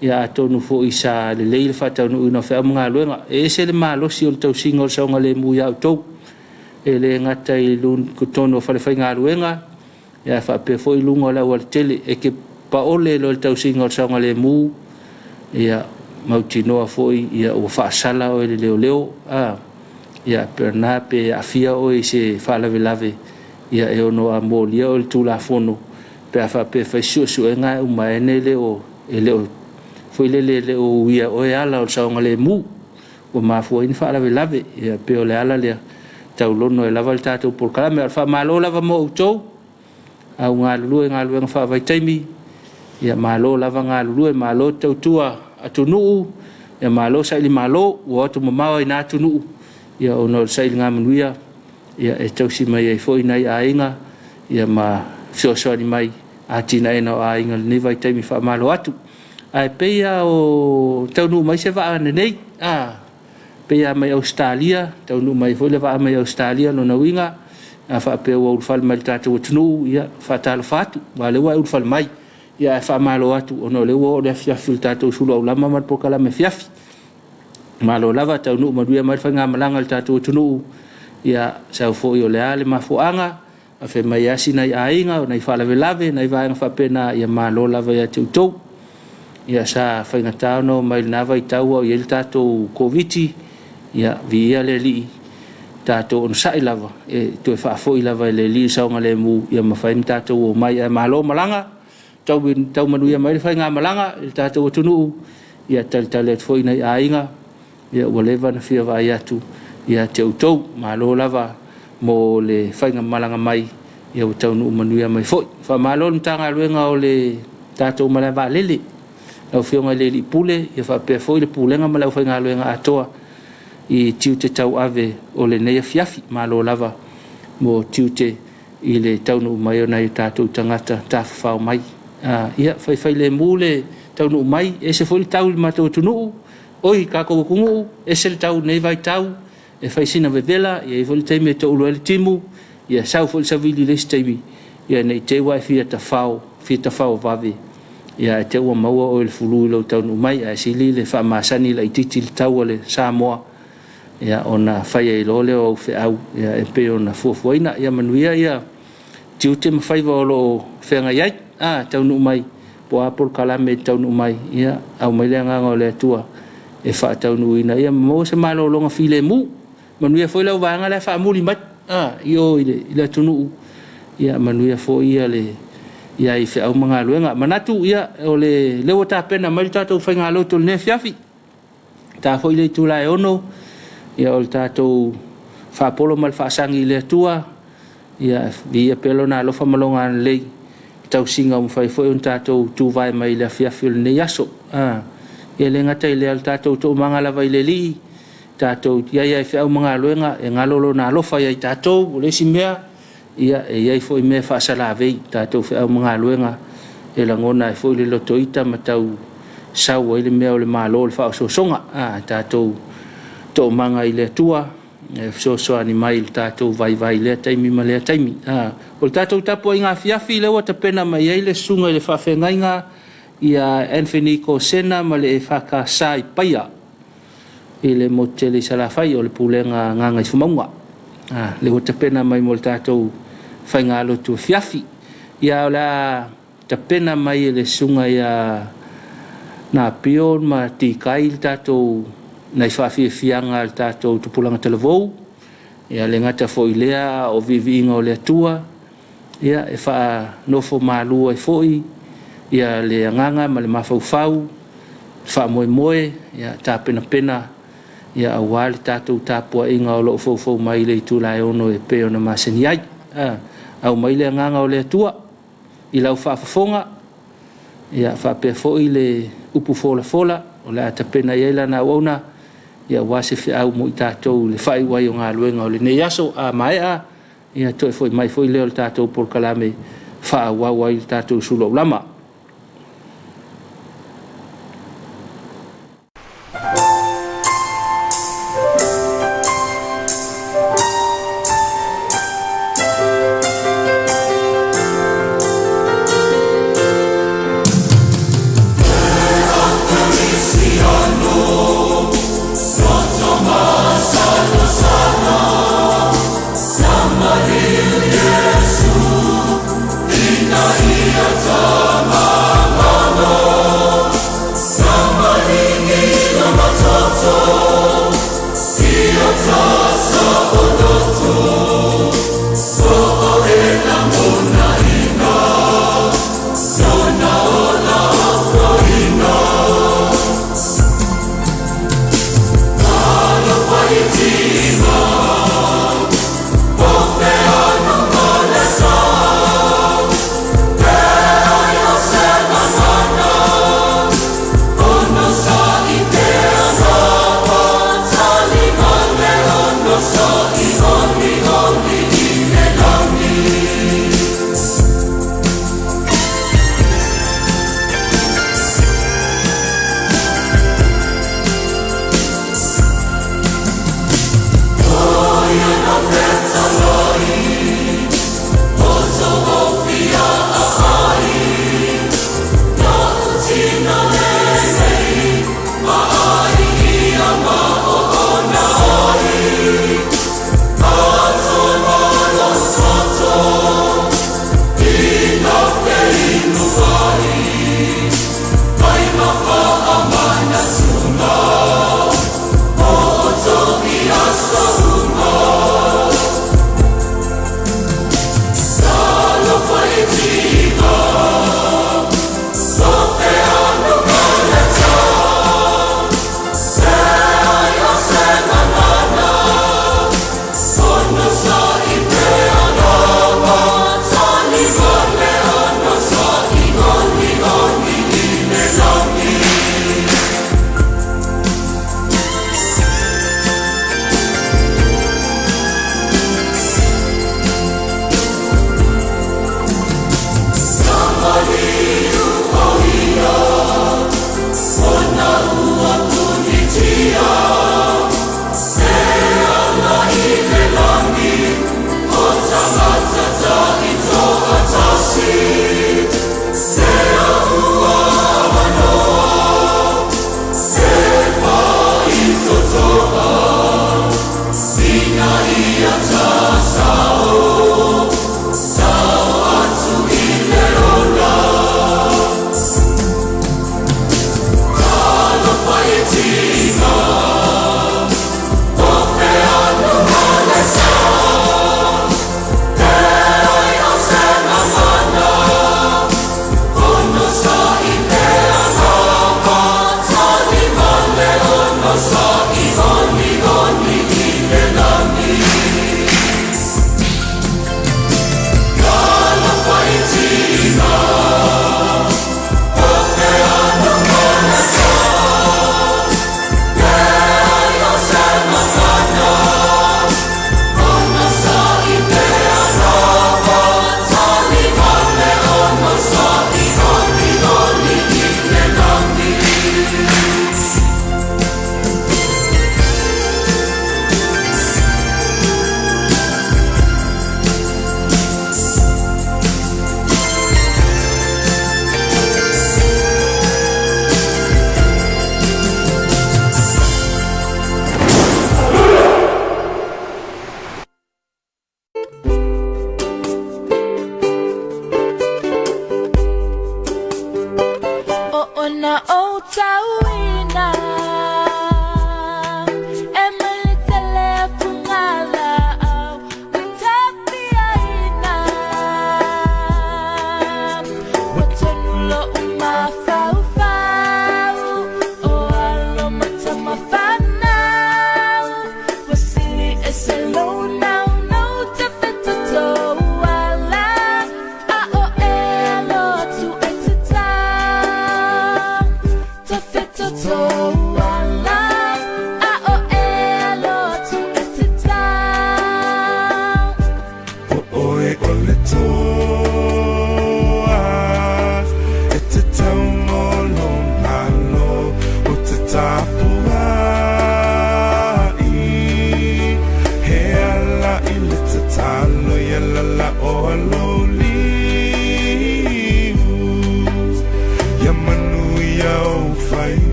Ia atonu foi sa lelei le faataunuuina o feau ma galuega. E ese le malosi o le tausiga o le saogalemu ia outou, e le gata i totonu o falefaigaluega, ae faapea foi luga o le aualatele. E te paole loa i le tausiga o le saogalemu, ia mautinoa foi ua faasala oe e le leoleo, ia pei o lena pe aafia oe i se faalavelave, e ono molia oe e le Tulafono pe a faapea e fai se suesuega ae uma ane e le o uia e oe ala o le saogalemu ua mafua ai ni faalavelave. Ia pei o le ala lea e taulono ai lava le tatou polokalame. A o le faamalo lava mo outou au galulue i galuega faavaitaimi, ia malo lava galulue, malo tautua atunuu, malo sailimalo. Ua o atu mamao lava i na atunuu ona o le sailigamanuia e tausi mai ai foi nai aiga ma fesoasoani mai i le atinaeina o aiga i lenei vaitaimi. Faamalo atu. Ae pei lava o taunuu mai se vaa ananei, pei lava mai Ausetalia, taunuu mai foi le vaa mai Ausetalia. O lona uiga, a faapea ua ulufale mai i le tatou atunuu, ia e faatalofa atu, aua o lea ua e ulufale mai, ae faamalo atu ona o lea ua oo le afiafi i le tatou sulu aulama ma le polokalame afiafi. Malo lava taunuu manuia mai le faigamalaga a le tatou atunuu, ia sau foi o le a le mafuaaga, fai mai lava si nai aiga, o nai faalavelave o nai vaega faapena, ia malo lava ia te outou. Ia sa faigata ona oo mai i lena vaitau a o i ai le tatou Koviti-19, ia viia le Alii, tatou onosai lava e toe faafoi lava e le Alii le saogalemu ia mafai ona tatou omai. Ae malo malaga, tau manuia mai le faigamalaga i le tatou atunuu, ia talitali atu foi nai aiga ua leva ona fia vaai atu ia te outou. Malo lava mo le faigamalaga mai, ua taunuu manuia mai foi. Faamalo i le Matagaluega o le tatou malae vaalele, lau Afioga i le Alii Pule faapea foi le Pulega ma le aufaigaluega atoa i tiute tauave o lenei afiafi. Malo lava mo tiute i le taunuu mai o nai o tatou tagata tafafao mai. Ia faifailemu le taunuu mai, e ese foi le tau i le matou atunuu, oi le tatou atunuu, ese le tau i lenei vaitau, e fai sina vevela, e i ai foi le taimi e toulu ai le timu, ia sau foi le savili i le isi taimi, ne i te i ua e fia tafao vave ae te i ua maua oe i le flu i lou taunuu mai. Ae sili le faamasani laitiiti i le tau a le Samoa ia, ona fai ai loa lea o au feau ia, e pei ona fuafuaina. Ia manuia ia tiute ma faiva o lo o feagai ai. Taunuu mai po o a polokalame e taunuu mai, ia aumai le agaga o le Atua e faataunuuina ia ma maua se malologa filemu. Manuia foi lau vaega la e faamuli mai i o i le atunuu, ia manuia foi le i ai i feau ma galuega. Manatu ia, o lea ua tapena mai le tatou faigalotu i lenei afiafi, e ta foi le itula e 6:00 o le tatou faapolo ma le faasagi i le Atua, ia viia pea Lona alofa ma Lona agalelei i le tausiga ua mafai foi ona tatou tuvae mai i le afiafi o lenei aso. E le gata i lea o le tatou toomaga lava i le Alii, tatou te i ai lava i feau ma galuega, e galo Lona alofa ia i tatou. O le isi mea, e i ai foi mea e faasalavei i tatou feau ma galuega, e lagona ai foi le loto ita ma tau sau ai le mea o le malo o le faaosoosoga. Tatou toomaga i le Atua e fesoasoani mai i le tatou vaivai i lea taimi ma lea taimi. O le tatou tapuaiga afiafi lea ua tapena mai ai le susuga i le faafeagaiga ia Anthony Kosena ma le EFKS i Paia i le motu tele i Salafai o le pulega a Gagaifomauga. Lea ua tapena mai mo le tatou faigalotu afiafi. Ia, o le a tapena mai e le susuga ia Napio ma Tikai le tatou nai faafiafiaga a le tatou tupulaga talavou. Ia le gata foi i lea o viiviiga o le Atua, ia e faanofo malu ai foi ia le agaga ma le mafaufau, faamoemoe, ia tapenapena ia aua le tatou tapuaiga o lo o foufou mai i le itula e 6:00 e pei ona masani ai. Aumai le agaga o le Atua i lau faafofoga, ia faapea foi le upu folafola o le a tapena i ai lana auauna aua se feau mo i tatou i le faaiu ai o galuega o lenei aso. A maea, ia toe foi mai foi lea o le tatou polokalame faaauau ai le tatou sulu aulama.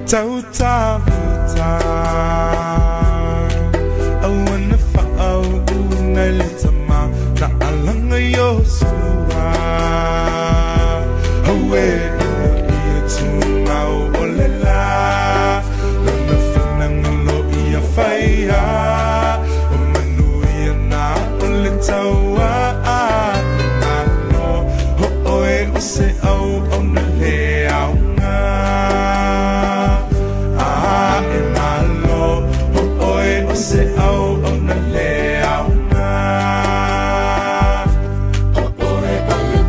Tautavita Aua na faauuga i le tama Na alaga Iosua Aue ina ia tumau o le la Lona finagalo ia faia O manuia na o le taua Malo o oe o se auauna le aoga A e malo o oe o se auauna le aoga. O oe o le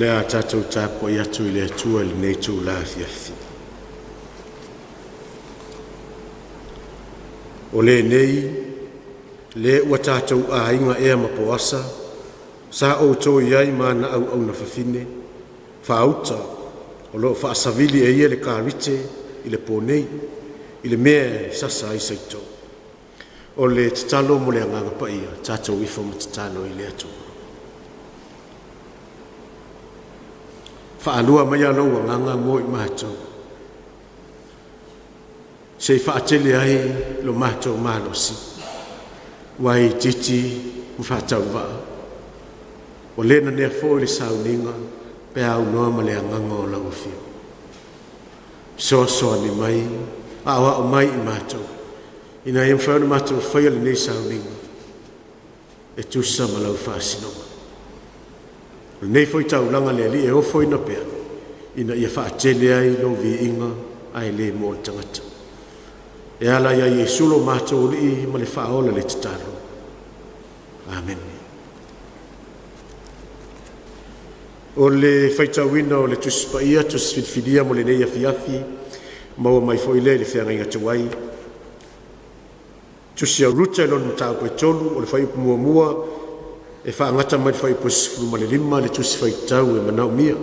O le a tatou tapuai atu i le Atua i lenei itula afiafi. O lenei, lē ua tatou aiga ea ma Poasa, sa outou i ai ma ana auauna fafine faauta o lo o faasavili e ia le karite i le po nei i le mea e sasa ai saito. O le tatalo mo le Agaga Paia, tatou ifo ma tatalo i le Atua. Faalua maia lou Agaga mo i matou, se i faatele ai lo matou malosi, ua itiiti ma faatauvaa, ua le nanea foi le sauniga pe a aunoa ma le agaga o lau Afioga. Fesoasoani mai, aoao mai i matou, ina ia mafai ona matou faia lenei sauniga e tusa ma lau faasinoga. O lenei foi taulaga le Alii e ofoina pea, ina ia faatele ai lou viiga ae le mo le tagata. E ala ia Iesu lo matou Alii ma le Faaola le tatalo. Amene. O le faitauina o le Tusi Paia, Tusi Filifilia mo lenei afiafi, maua mai foi lea i le feagaiga tuai. Tusi a Ruta i lona mataupu e 3, o le fuaiupu muamua e faagata mai le fuaiupu e 15 le tusi faitau e manaomia.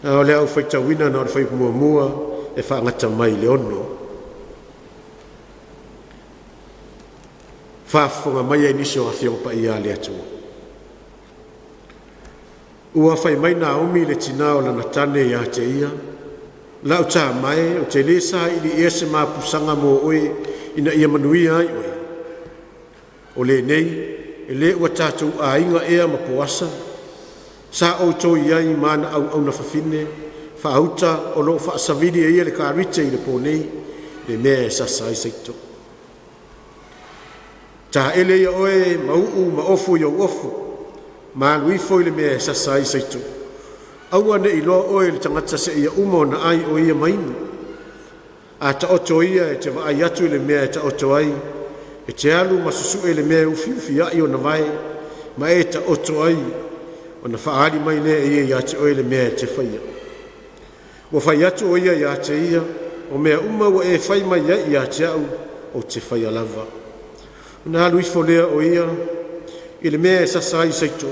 A o le a ou faitauina na o le fuaiupu muamua e faagata mai i le 6. Faafofoga maia i nisi o Afioga Paia a le Atua. Ua fai mai Naomi le tina o lana tane ia te ia, “Lau tama e, ou te le saili ea se mapusaga mo oe ina ia manuia ai oe. O lenei, e le ua tatou aiga ea ma Poasa, sa outou i ai ma ana auauna fafine faauta o lo o faasavili e ia le karite i le po nei i le mea e sasa ai saito. Taele ia oe ma uu ma ofu i ou ofu, ma alu ifo i le mea e sasa ai saito. Aua ne i iloa oe e le tagata seia uma ona ai o ia ma inu. A taoto ia e te vaai atu i le mea e taoto ai, e te alu ma susue le mea e ufiufi ai ona vae, ma e taoto ai, ona faaali mai lea e ia ia te oe le mea e te faia.” Ua fai atu o ia ia te ia, “O mea uma ua e fai mai ai ia te a'u, ou te faia lava.” Ona alu ifo lea o ia i le mea e sasa ai saito,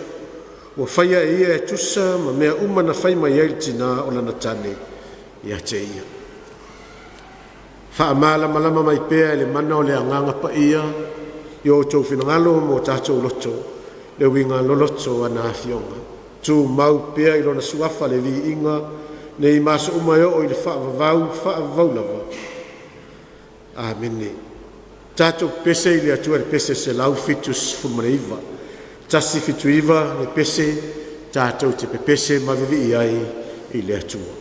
ua faia e ia e tusa ma mea uma na fai mai ai le tina o lana tane ia te ia. Faamalamalama mai pea e le mana o le Agaga Paia i o outou finagalo ma o tatou loto le uiga loloto o ana Afioga. Tumau pea i Lona Suafa le viiga nei ma aso uma e oo i le faavavau, faavavau lava. Amene. Tatou pepese i le Atua i le pese 179, 179 le pese tatou te pepese ma vivii ai i le Atua.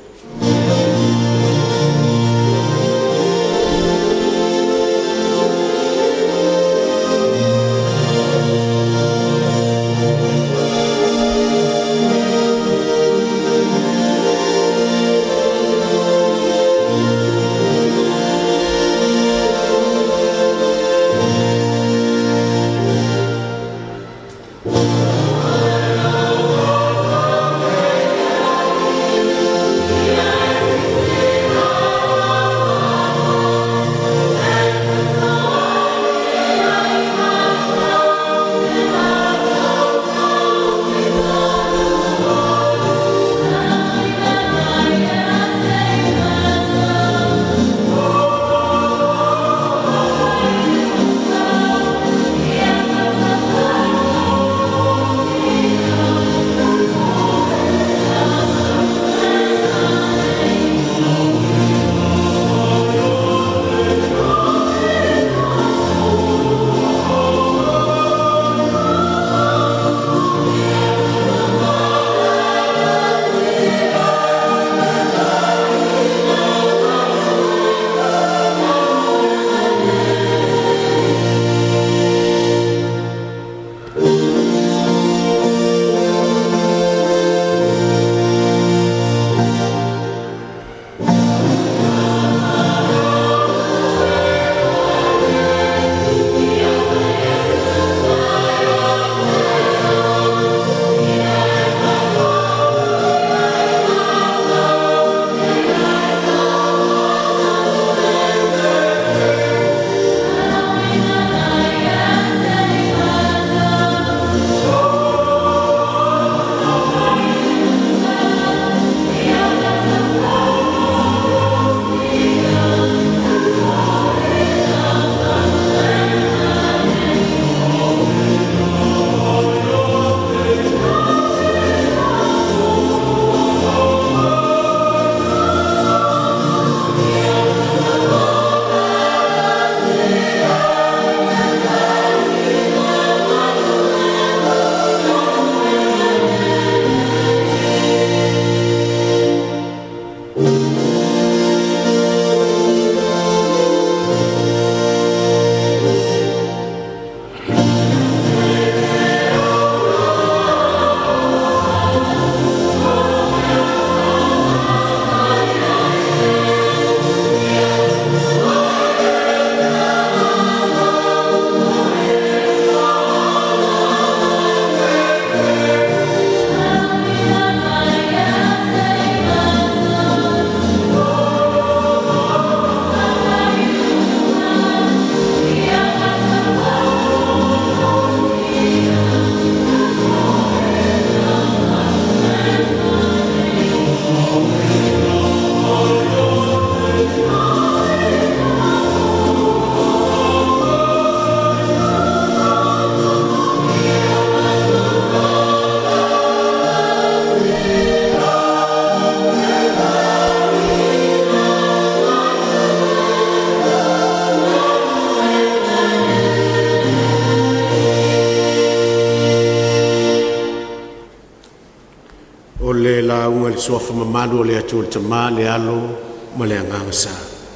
le Suafa mamalu o le Atua le Tama, le Alo ma le Agaga Sa.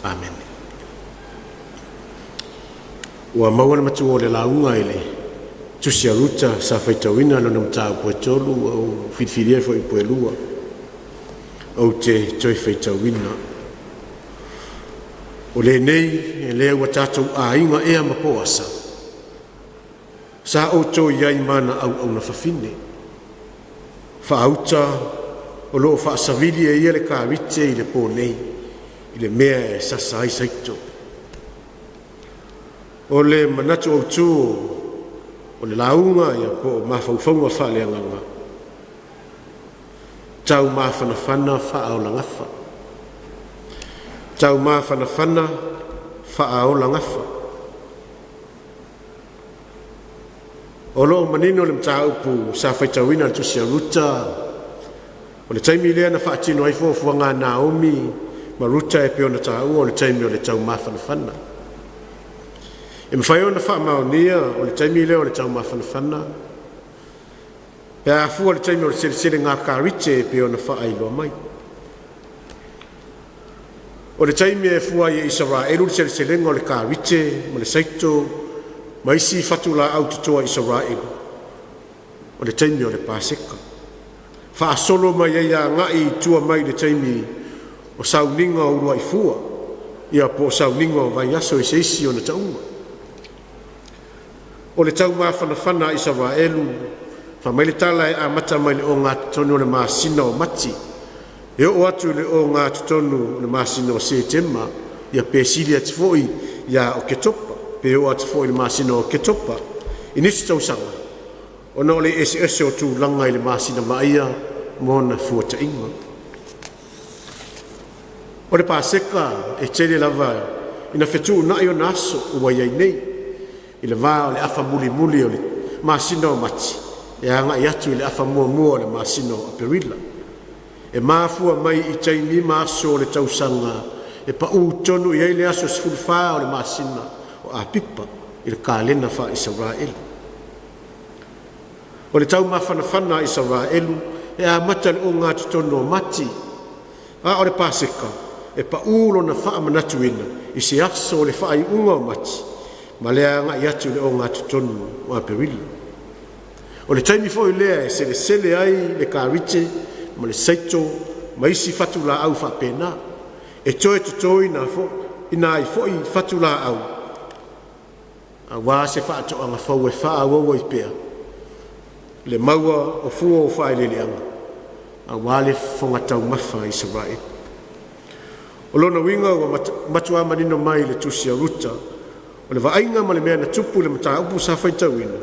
Amene. Ua maua le matua o le lauga i le tusi a Ruta sa faitauina lona mataupu e tolu ua ou filifilia foi upu e lua ou te toe faitauina. O lenei e lea ua tatou aiga ea ma Poasa, sa outou i ai ma ana auauna fafine. Faauta o lo o faasavili e ia le karite i le po nei i le mea e sasa ai saito. O le manatu autu o le lauga ia po o mafaufauga faaleagaga, taumafanafana faaolagafa. Taumafanafana faaolagafa. O lo o manino le mataupu sa faitauina le tusi a Ruta, o le taimi lea na faatino ai fuafuaga a Naomi ma Ruta e pei ona taua o le taimi o le taumafanafana. E mafai ona faamaonia o le taimi lea o le taumafanafana pe a afua le taimi o le seleselega a karite e pei ona faailoa mai. O le taimi e fua ai e Isaraelu le seleselega o le karite ma le saito ma isi fatulaau toto a Isaraelu, o le taimi o le Paseka. Faasolo mai ai agai i tua mai le taimi o sauniga o uluai fua, ia po o sauniga o vaiaso i se isi ona tauga. O le taumafanafana a Isaraelu, fai mai le tala e amata mai le ogatotonu o le masina o Mati e oo atu i le ogatotonu o le masina o Setema, ia pe sili atu foi ia Oketopa, pe oo atu foi i le masina o Oketopa i nisi tausaga, ona o le eseese o tulaga i le masina vaaia ma ona fuataiga. O le Paseka e tele lava ina fetuunai ona aso ua i ai nei i le va o le afa mulimuli o le masina o Mati e agai atu i le afa muamua o le masina o Aperila. E mafua mai i taimi ma aso o le tausaga e pau tonu i ai le aso 14 o le masina o Apipa i le kalena faa-Isaraelu. O le taumafanafana a Isaraelu e amata i le ogatotonu o Mati, a o le Paseka e pau lona faamanatuina i se aso o le faaiuga o Mati ma le agai atu i le ogatotonu o Aperila. O le taimi foi lea e selesele ai le karite ma le saito ma isi fatulaau faapena, e toe totoina ai foi fatulaau aua se faatoaga fou e faaauau ai pea le maua o fua o faaeleeleaga aua le fofoga taumafa a Isaraelu. O lona uiga ua matua manino mai le tusi a Ruta, o le vaaiga ma le mea na tupu i le mataupu sa faitauina,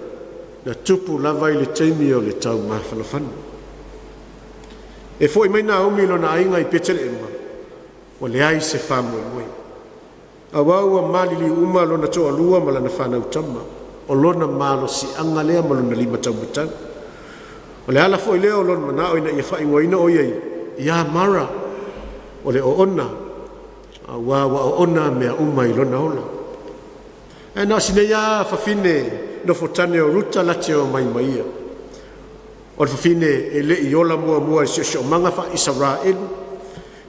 na tupu lava i le taimi o le taumafanafana. E foi mai Naomi i lona aiga i Peteleema, ua leai se faamoemoe, aua ua maliliu uma lona toalua ma lana fanau tama, o lona malosiaga lea ma lona limataumatau. O le ala foi lea o lona manao ina ia faaigoaina o ia ia Mara, o le oona, aua ua oona mea uma i lona ola. Ae na o si nei lava fafine nofotane o Ruta late omai ma ia. O le fafine e le i ola muamua i le siosiomaga faa-Isaraelu,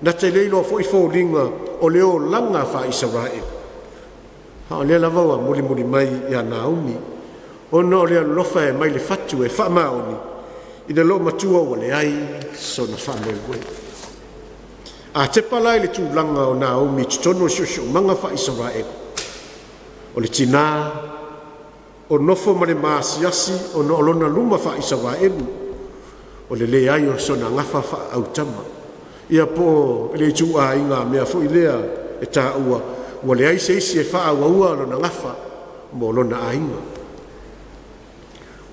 na te le iloa foi foliga o le olaga faa-Isaraelu. A o lea lava ua mulimuli mai ia Naomi, ona o le alolofa e mai le fatu e faamaoni i le loomatua ua leai sona faamoemoe. A tepa la i le tulaga o Naomi i totonu o le siosiomaga faa-Isaraelu, o le tinā o nofo ma le maasiasi ona o lona luma faa-Isaraelu, o le leai o sona gafa faaautama, ia po o le ituaiga mea foi lea e taua ua leai se isi e faaauaua lona gafa mo lona aiga.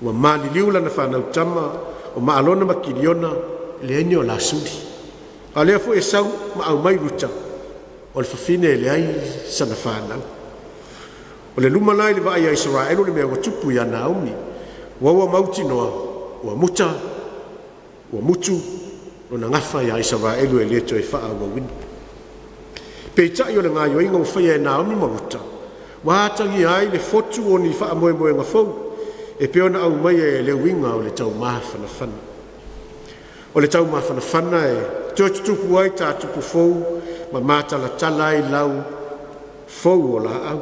Ua maliliu lana fanau tama o Maalona ma Kiliona, e leai ni o la suli. A o lea foi e sau ma aumai Ruta, o le fafine e leai sana fanau. O le luma la i le vaai a Isaraelu le mea ua tupu ia Naomi, ua mautinoa ua muta, ua mutu lona gafa ia Isaraelu e le toe faaauauina. Peitai o le gaoioiga ua faia e Naomi ma Ruta, ua atagia ai le fotu o ni faamoemoega fou e pei ona aumaia e le uiga o le taumafanafana. O le taumafanafana e toe tutupu ai tā tupu fou ma matalatala ai lau fou o laau.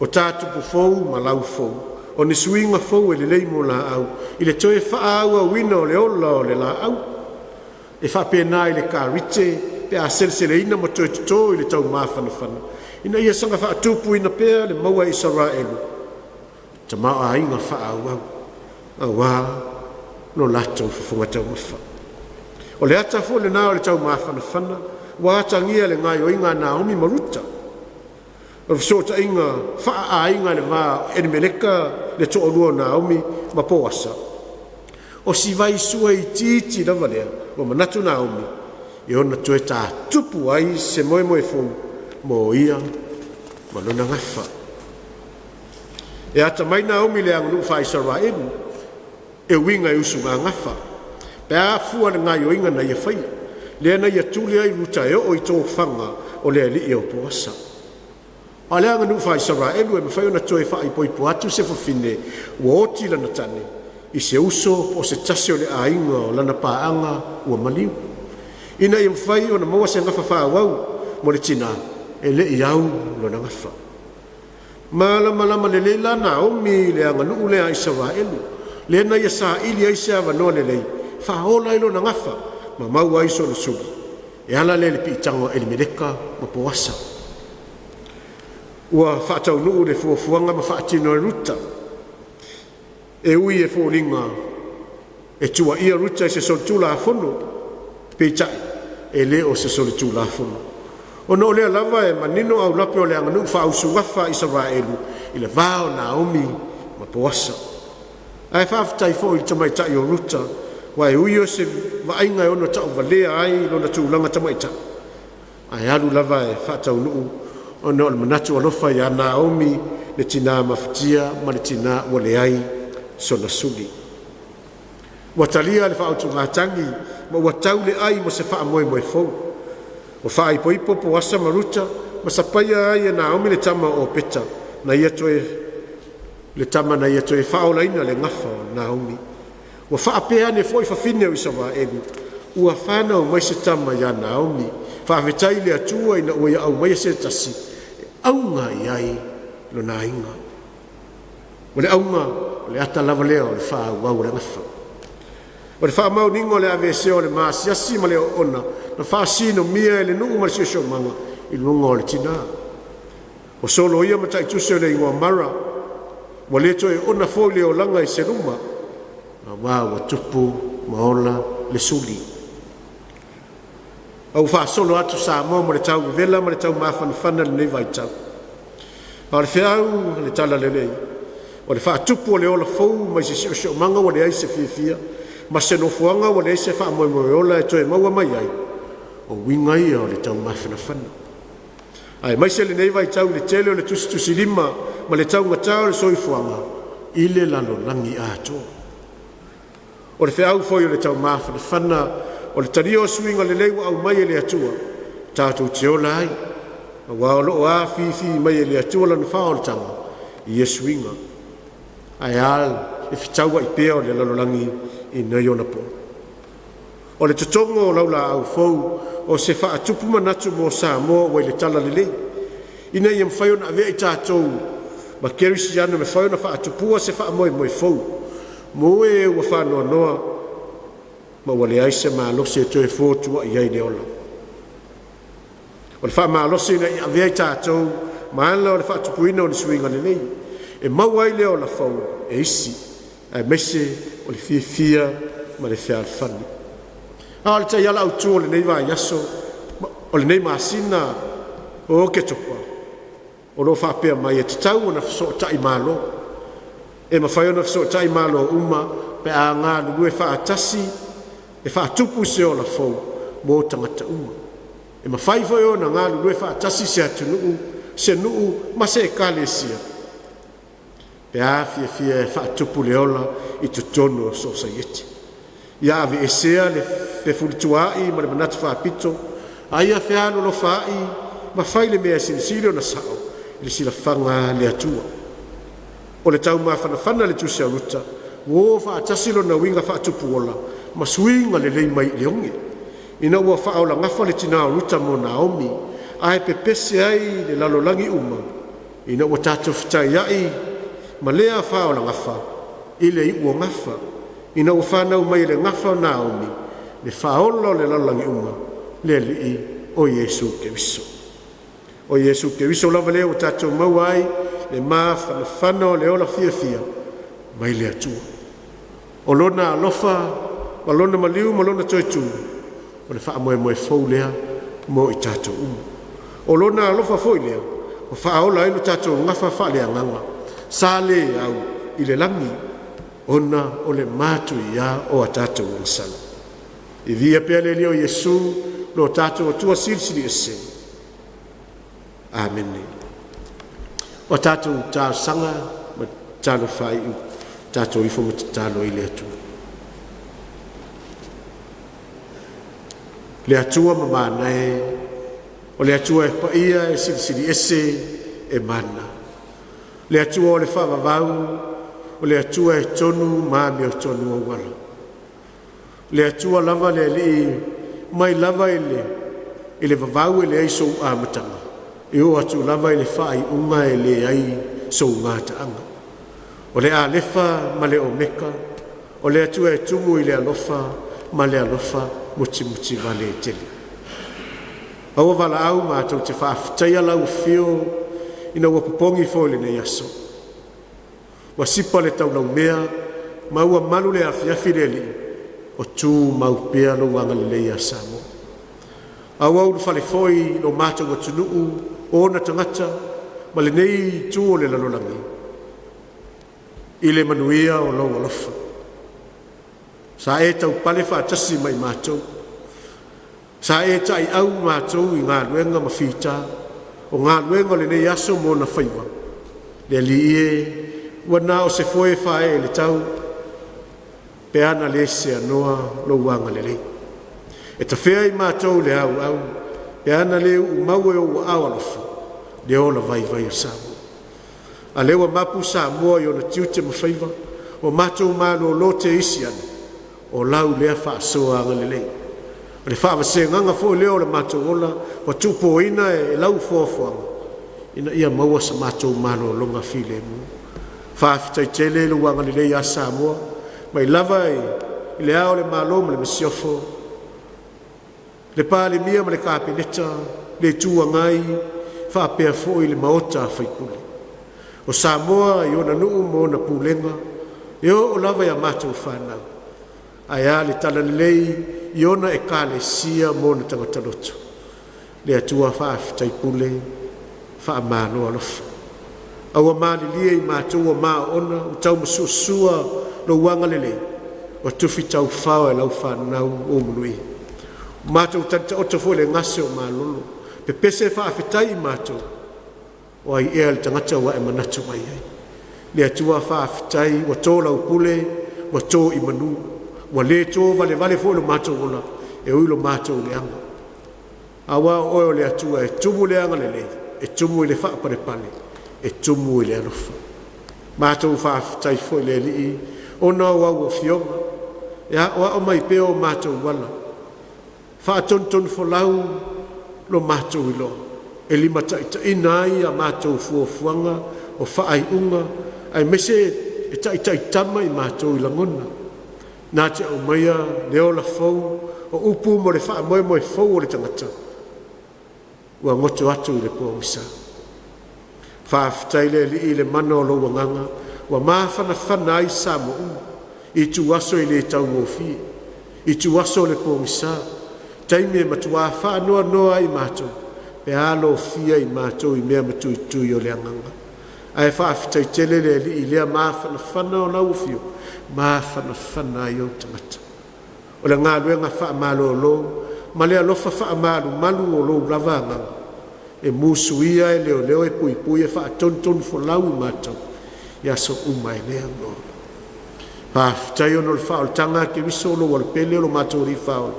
O tā tupu fou ma lau fou, o ni suiga fou e lelei mo laau i le toe faaauauina o le ola o le laau. E faapena i le karite pe a seleseleina ma toe toto i le taumafanafana ina ia saga faatupuina pea le maua e Isaraelu tamaoaiga faaauau auā lo latou fofoga taumafa. O le ata foi lena o le taumafanafana ua atagia le gaoioiga a Naomi ma Ruta. O le fesootaiga faaaiga i le va o Elimeleka le toalua o Naomi ma Poasa, o si vaisua itiiti lava lea ua manatu Naomi e ono toe tātupu ai se moemoe fou mo ia ma lona gafa. E atamai Naomi i le aganuu faa-Isaraelu e uiga i usuga gafa pe a fua i le gaoioiga na ia faia, lea na ia tuli ai Ruta e oo i tofaga o le alii o Poasa. A o le aganuu faa-Isaraelu e mafai ona toe faaipoipo atu se fafine ua oti lana tane i se uso po o se tasi o le aiga o lana paaga ua maliu, ina ia mafai ona maua se gafa faaauau mo le tinā e le i au lona gafa. Malamalama lelei la Naomi i le aganuu lea a Isaraelu, lea na ia saili ai se avanoa lelei e faaola ai lona gafa ma maua ai sona suli e ala lea i le piitaga o Elimeleka ma Poasa. Ua faataunuu le fuafuaga ma faatino e Ruta. E ui e foliga e tuuaia Ruta i se solitulafono, peitai e le o se solitulafono. Ona o lea lava e manino aulape o le aganuu faausugafa a Isaraelu i le va o Naomi ma Poasa. Ae faafetai foi i le tamaitai o Ruta, aua e ui o se vaaiga e ono tauvalea ai lona tulaga tamaitai, ae alu lava e faataunuu ona o le manatu alofa ia Naomi, le tina mafatia ma le tina ua leai sona suli. Ua talia le faautugatagi ma ua tau le ai mo se faamoemoe fou. Ua faaipoipo Poasa ma Ruta ma sapaia ai e Naomi le tama o Opeta na ia toe le tama na ia toe faaolaina le gafa o Naomi. Ua faapea ane foi fafine o Isaraelu, “Ua fanau mai se tama ia Naomi. Faafetai i le Atua ina ua ia aumaia se tasi e auga i ai lona aiga.” O le auga, o le ata lava lea o le faaauau o le gafa. O le faamaoniga o le aveesea o le maasiasi ma le oona na faasinomia e le nuu ma le siosiomaga i luga o le tinā. Ua soloia mataitusi o le igoa Mara, ua le toe oona foi le olaga i se luma, auā ua tupu ma ola le suli. A ua faasolo atu Samoa mo le tau vevela ma le tau mafanafana i lenei vaitau. A o le feau o le Talalelei, o le faatupu o le ola fou mai se siosiomaga ua leai se fiafia ma se nofoaga ua leai se faamoemoe ola e toe maua mai ai, o uiga ia o le taumafanafana. Aemaise lenei vaitau i le tele o le tusitusilima ma le taugata o le soifuaga i le lalolagi atoa. O le feau foi o le taumafanafana o le talia o suiga lelei ua aumai e le Atua tatou te ola ai, aua o lo o afifi mai e le Atua Lana faaolataga i ia suiga. Ae a le fetauai pea o le lalolagi i nei ona po? O le totogo o laulaau fou o se faatupu manatu mo Samoa ua i le talalelei, ina ia mafai ona avea i tatou ma kerisiano e mafai ona faatupua se faamoemoe fou mo e ua faanoanoa ma ua leai se malosi e toe fotuai ai le ola. O le faamalosi ina ia avea i tatou ma ala o le faatupuina o ni suiga lelei, e maua ai le ola fou e isi, aemaise o le fiafia ma le fealofani. A o le taiala autu o lenei vaiaso, o lenei masina o Oketopa, o lo o faapea mai e tatau ona fesootai Malo. E mafai ona fesootai Malo uma pe a galulue faatasi e faatupu se ola fou mo tagata uma. E mafai foi ona galulue faatasi se atunuu, se nuu ma se ekalesia pe a fiafia e faatupu le ola i totonu o sosaiete. Ia aveesea le fefulituaa'i ma le manatu faapito, a ia fealolofaa'i ma fai le mea e silisili ona sa'o i le silafaga a le Atua. O le taumafanafana i le tusi a Ruta, ua o faatasi lona uiga faatupu ola ma suiga lelei mai i le oge. Ina ua faaola gafa le tinā o Ruta mo Naomi, ae pepese ai le lalolagi uma, ina ua tatou fetaiai ma lea faaolagafa i le iuogafa, ina ua fanau mai e le gafa o Naomi le Faaola o le lalolagi uma, le Alii o Iesu Keriso. O Iesu Keriso lava lea ua tatou maua ai le mafanafana o le ola fiafia mai le Atua. O Lona alofa ma Lona maliu ma Lona toe tu, o le faamoemoe fou lea mo i tatou uma. O Lona alofa foi lea ua faaola ai lo tatou gafa faaleagaga sa le au i le lagi ona o le matuia o a tatou agasala. Viia pea le Alii o Iesu, lo tatou Atua Silisili Ese. Amene. O tatou talosaga ma tatalo faaiu, tatou ifo ma tatalo ai i le Atua. Le Atua mamana e, o le Atua e paia e silisili ese e mana. Le Atua o le faavavau, o le Atua e tonu ma amiotonu auala. Le Atua lava le Alii mai lava i le vavau e leai sou amataga, e oo atu lava i le faaiuga e leai sou gataaga. O le Alefa ma le Omeka, o le Atua e tumu i le alofa ma le alofa mutimutivale tele. Aua valaau matou te faafetaia lau afio ina ua popogi foi lenei aso. Ua sipa le taulaumea ma ua malu le afiafi le Alii, o tu mau pea lou agalelei ia Samoa. Aua ulufale foi lo matou atunuu o ona tagata ma lenei itu o le lalolagi i le manuia o lou alofa. Sa e taupale faatasi ma i matou, sa e taiau matou i galuega ma fita, o galuega o lenei aso ma ona faiva. Le Alii e, ua na o se foe e faaee i le tau, pe ana le seanoa lou agalelei. E tafea i matou le auau, pe ana le uumau e ou aao alofa le ola vaivai o Samoa. A lea ua mapu Samoa i ona tiute ma faiva, ua matou malolo teisi ane, o lau lea faasoa agalelei. O le faavasegaga foi lea o le matou ola ua tuupoina e lau foafoaga ina ia maua sa matou malologa filemu. Faafetai tele lou agalelei ia Samoa, mai lava i Le Ao o le Malo ma le Masiofo, le Palemia ma le Kapeneta, le Itu Agai faapea foi le Maota a Faipule. O Samoa i ona nuu ma ona pulega, e oo lava ia matou fanau, ae a le Talalelei i ona Ekalesia ma ona tagata lotu. Le Atua faafetai pule, faamalo alofa. A ua malilie i matou ua maoona ua taumasuasua lou agalelei ua tufi taufao e lau fanau ou manuia. Ua matou talitaoto foi i le gase o malolo, pepese faafetai i matou, o ai ea le tagata ua e manatu mai ai. Le Atua faafetai ua to lau pule ua to i manu, ua le to valevale foi lo matou ola e ui lo matou leaga. Aua o Oe o le Atua e tumu i le agalelei, e tumu i le faapalepale, e tumu i le alofa. Matou faafetai foi le Alii ona o au afioga e aoao mai pea o matou ala, faatonutonufolau lo matou iloa, e limataitaiina ai a matou fuafuaga o faaiuga aemaise e taitaitama i matou i lagona. Na te aumaia le ola fou o upu mo le faamoemoe fou o le tagata ua goto atu i le pogisa. Faafetai le Alii i le mana o lou Agaga ua mafanafana ai Samoa uma i ituaso e le taugofie, ituaso o le pogisa, taimi e matuā faanoanoa ai matou pe a lofia i matou i mea matuitui o le agaga. Ae faafetai tele le Alii i lea mafanafana o lau Afio, mafanafana ai ou tagata. O le galuega faamalolo ma le alofa faamalumalu o lou lava Agaga e musuia, e leoleo, e puipui, e faatonutonufolau i matou i aso uma e le aunoa. Faafetai ona o le faaolataga a Keriso o lou Alopele o lo matou Alii Faaola,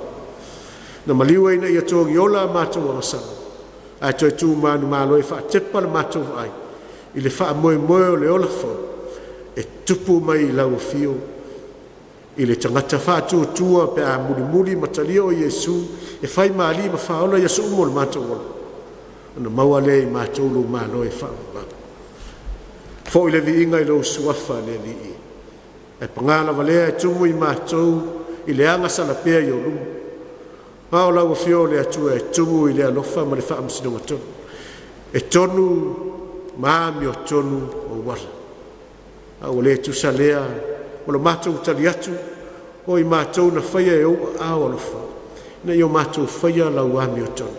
na maliu ai ina ia togiola a matou agasala ae toe tu manumalo e faatepa la matou vaai i le faamoemoe o le ola fou e tupu mai i lau afio. I le tagata faatuatua pe a mulimuli ma talia o Iesu e fai ma Alii ma Faaola i aso uma o le matou ola, ona maua lea i matou lou malo e faavavau. Fo'i le viiga i lou Suafa le Alii, ae paga lava lea e tumu i matou i le agasala pea i ou luma. A o lau Afio o le Atua e tumu i le alofa ma le faamasinoga tonu, e tonu ma amiotonu ou ala. A ua le tusa lea ma lo matou tali atu o i matou na faia e ou aao alofa, ina ia o matou faia lau amiotonu.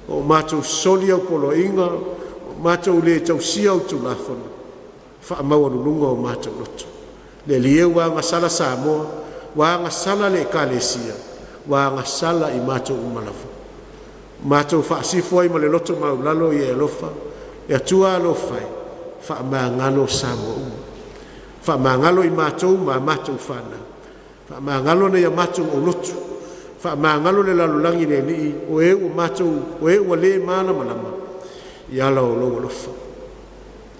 Ua o matou soli au poloaiga, ua matou le tausia au Tulafono faamaualuluga o matou loto. Le Alii e, ua agasala Samoa, ua agasala le Ekalesia, ua agasala i matou uma lava. Ua matou faasifo ai ma le loto maualalo, ia e alofa, le Atua alofa e, faamagalo Samoa uma. Faamagalo i matou ma a matou fanau, faamagalo nai a matou aulotu, faamagalo le lalolagi le Alii o e ua le malamalama i ala o lou alofa.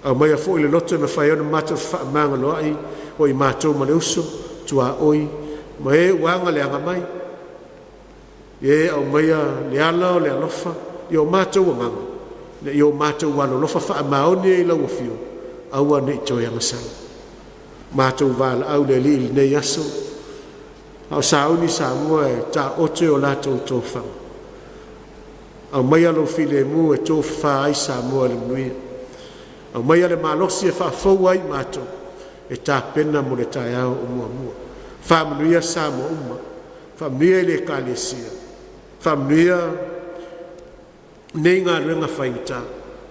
Aumaia foi le loto e mafai ai ona matou fefaamagaloa'i o i matou ma le uso, tuaoi ma e ua aga le agamai. Ia e aumaia le ala o le alofa i o matou agaga, ina ia o matou alolofa faamaoni ai i lau afio, aua ne i toe agasala. Matou valaau le Alii i lenei aso, a o sauni Samoa e taoto e o latou tofaga. Aumaia lou filemu e tofafa ai Samoa i le manuia. Aumaia le malosi e faafou ai matou e tapena mo le taeao o muamua. Faamanuia Samoa uma, faamanuia i le Ekalesia, faamanuia nei galuega faigata.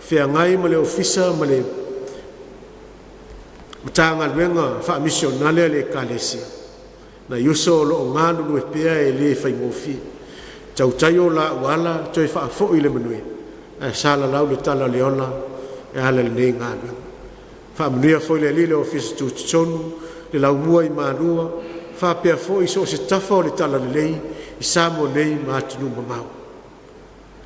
Feagai ma le Ofisa ma le Matagaluega Faamisionale a le Ekalesia, nai uso o lo o galulue pea e le faigofie. Tautai o la auala toe faafoi le manuia ae salalau le tala o le ola e ala i lenei galuega. Faamanuia foi le Alii i le Ofisa Tutotonu, le Laumua i Malua, faapea foi so o se tafa o le Talalelei i Samoa nei ma atunuu mamao.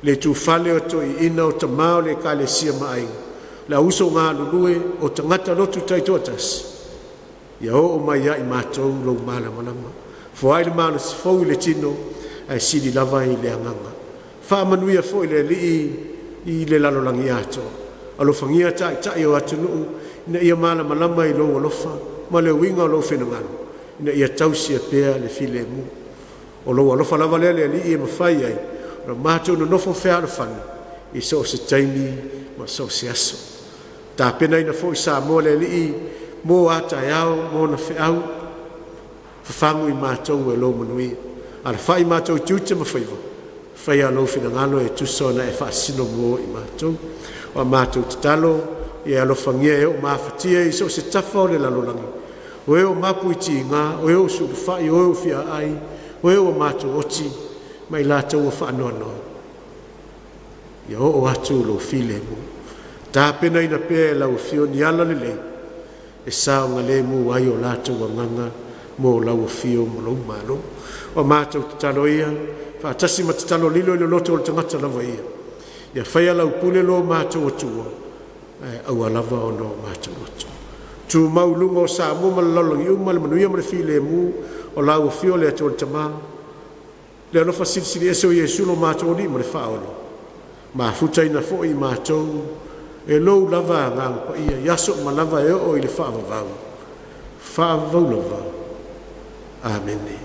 Le itufale o Toeaiina o Tama o le Ekalesia ma Aiga, le Au Uso Galulue o tagata lotu taitoatasi, ia oo mai ia i matou lou malamalama. Foai le malosi fou i le tino ae sili lava i le agaga. Faamanuia foi le Alii i le lalolagi atoa. Alofagia Taitai o atunuu ina ia malamalama i lou alofa ma le uiga o lou finagalo ina ia tausia pea le filemu. O lou alofa lava lea le Alii e mafai ai ona matou nonofo fealofani i so o se taimi ma so o se aso. Tapenaina foi Samoa e le Alii mo a taeao ma ona feau, fafagu i matou e lou manuia. Alafai matou i tiute ma faiva, faia lou finagalo e tusa ona e faasino mo i matou. O a matou tatalo, ia e alofagia e o mafatia i so o se tafa o le lalolagi, o e ua mapu i tiga, o e ua sulufai, o e ua fiaai, o e ua matou oti, ma i latou ua faanoanoa, ia oo atu lou filemu. Tapenaina pea e lau Afio ni ala lelei e saogalemu ai o latou agaga mo lau afio ma lou Malo. O a matou tatalo ia, faatasi ma tatalo lilo i le loto o le tagata lava ia, ia faia lau pule lo matou Atua, ae aua lava ona o matou loto. Tumau i luga o Samoa ma le lalolagi uma le manuia ma le filemu o lau Afio le Atua le Tama, le alofa Silisili Ese o Iesu lo matou Alii ma le Faaola, mafutaina foi i matou e lou lava Agaga Paia i aso uma lava e oo i le faavavau, faavavau lava. Amene.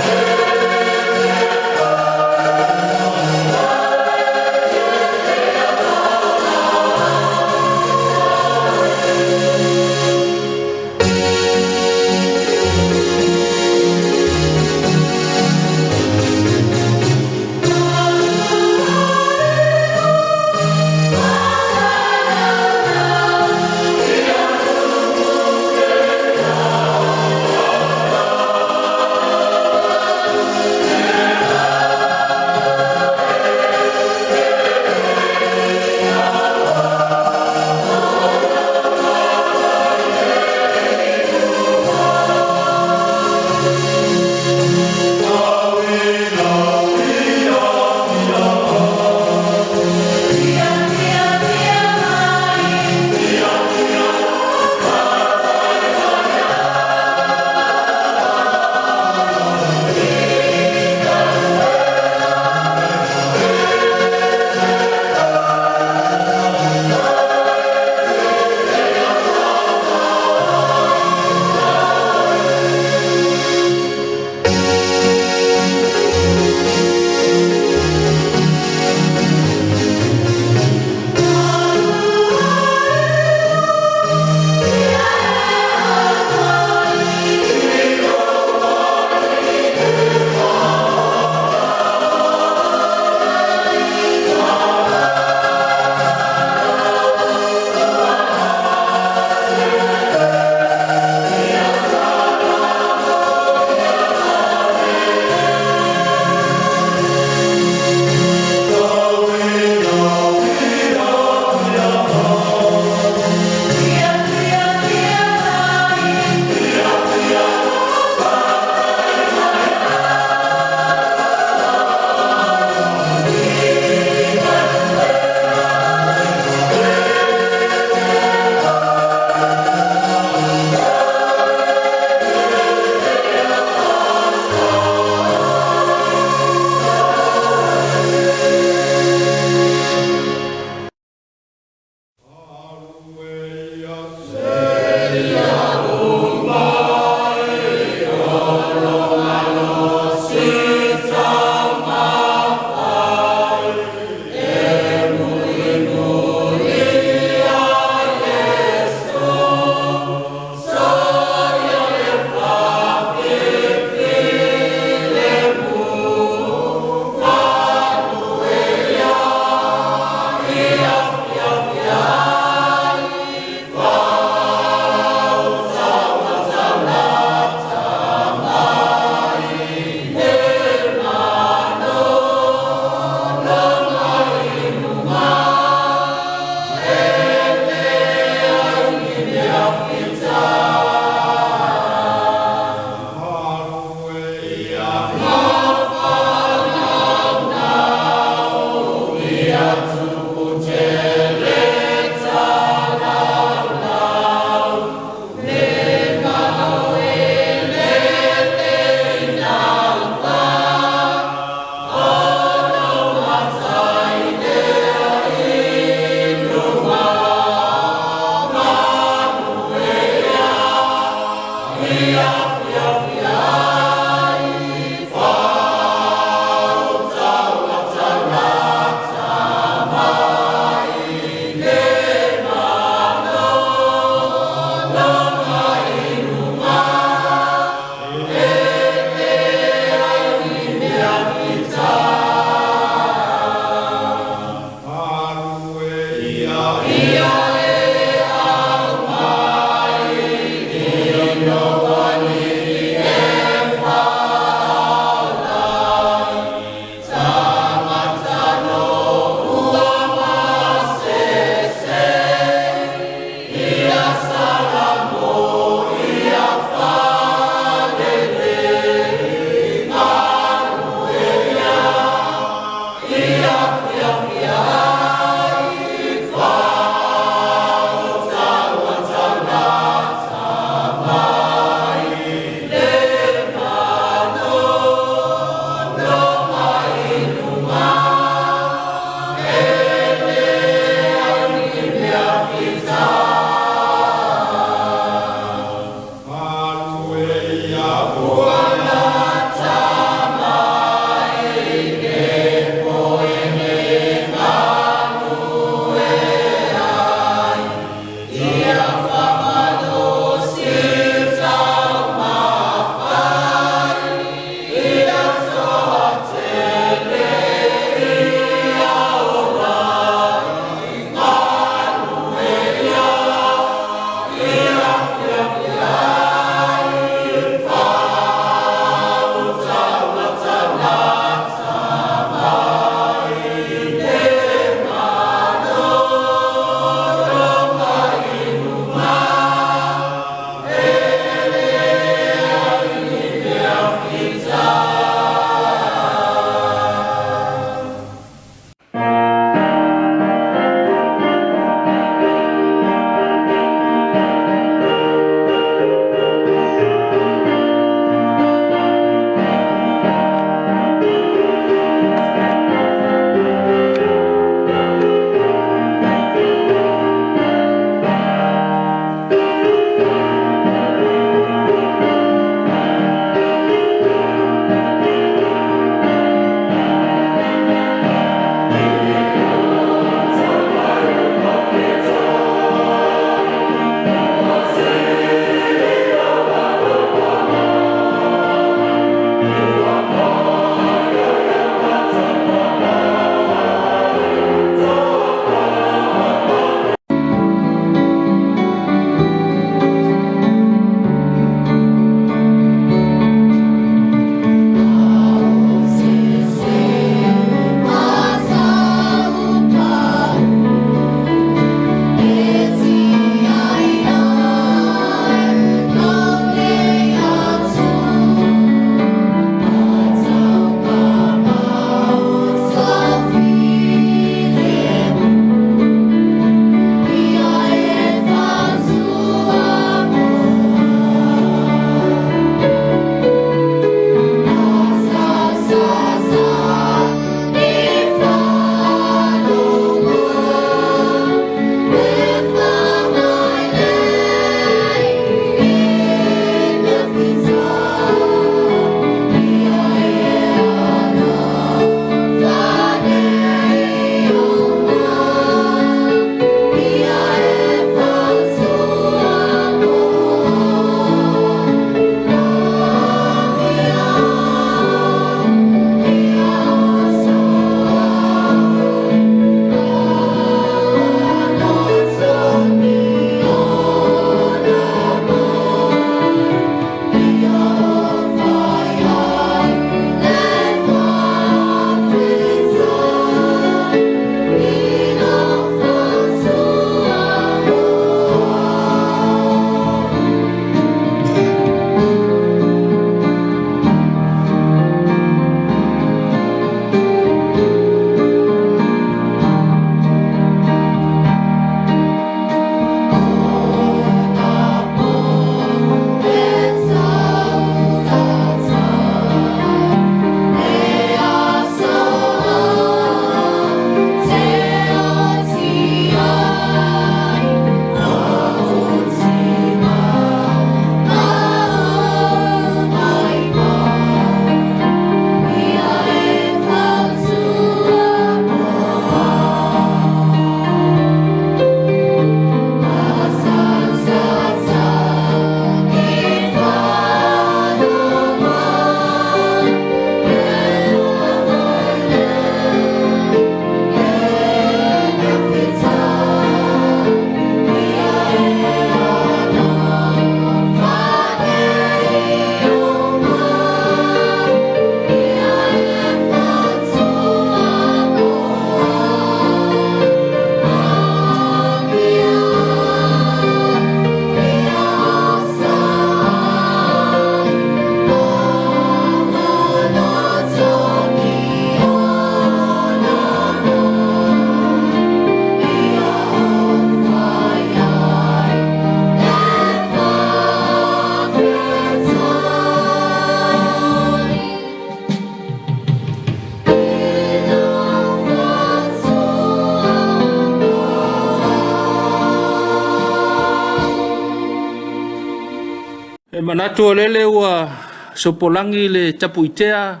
manatu o lele ua sopolagi le tapuitea,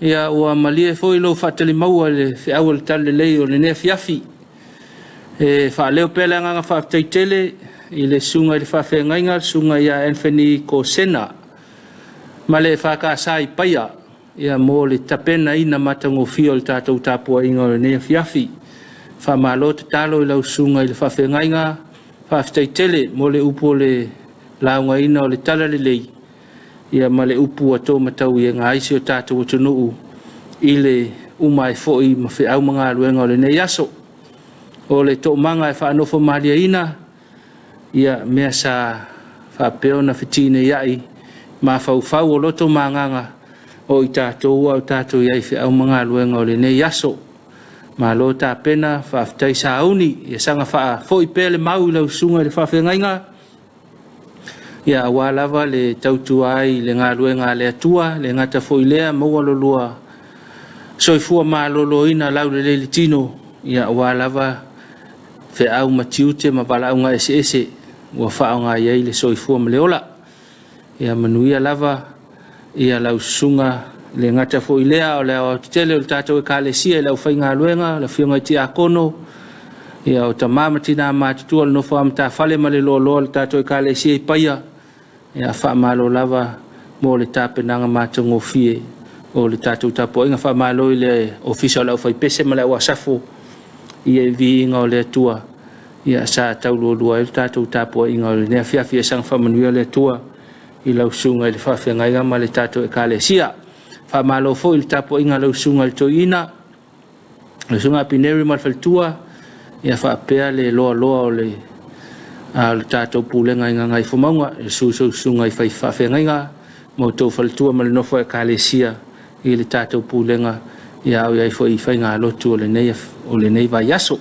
ia ua malie foi lou faatalimaua i le feau o le talalelei o lenei afiafi. E faaleo pea le agaga faafetai tele i le susuga i le faafeagaiga, le susuga ia Anthony Kosena ma le EFKS i Paia mo le tapenaina matagofie o le tatou tapuaiga o lenei afiafi. Faamalo tatalo i lau susuga i le faafeagaiga, faafetai tele mo le upu o le laugaina o le talalelei ma le upu ua to matauiega ai si o tatou atunuu i le uma ai foi ma feau ma galuega o lenei aso. O le toomaga e faanofomalieina mea sa faapea ona fetineiai mafaufau o loto ma agaga o i tatou a o tatou i ai i feau ma galuega o lenei aso. Malo tapena, faafetai sauni, ia saga faafoi pea le mau i lau susuga i le faafeagaiga, aua lava le tautua ai i le galuega a le Atua, e le gata foi i lea, maua lo oulua soifua maloloina laulelei i le tino, aua lava feau ma tiute ma valaauga eseese ua faaaoga i ai le soifua ma le ola. Ia manuia lava lau susuga, e le gata foi i lea a o le aoaotetele o le tatou Ekalesia i le aufaigaluega, le afioga i tiakono, o tama ma tina matutua o le nofo a matafale ma le loaloa o le tatou Ekalesia i Paia, faamalo lava mo le tapenaga matagofie o le tatou tapuaiga. Faamalo i le Ofisa o le Aufaipese ma le Au Asafo i le viiga o le Atua sa taulualua ai le tatou tapuaiga o lenei afiafi. Ia saga faamanuia le Atua i lau susuga i le faafeagaiga ma le tatou Ekalesia. Faamalo foi i le tapuaiga a lau susuga i le Toeaina, lau susuga Apineri ma le faletua, faapea le loaloa o le tatou pulega i Gagaifomauga, i le susu o susuga i faafeagaiga ma outou faletua ma le nofo a ekalesia i le tatou pulega, a o i ai foi i faigalotu o lenei vaiaso.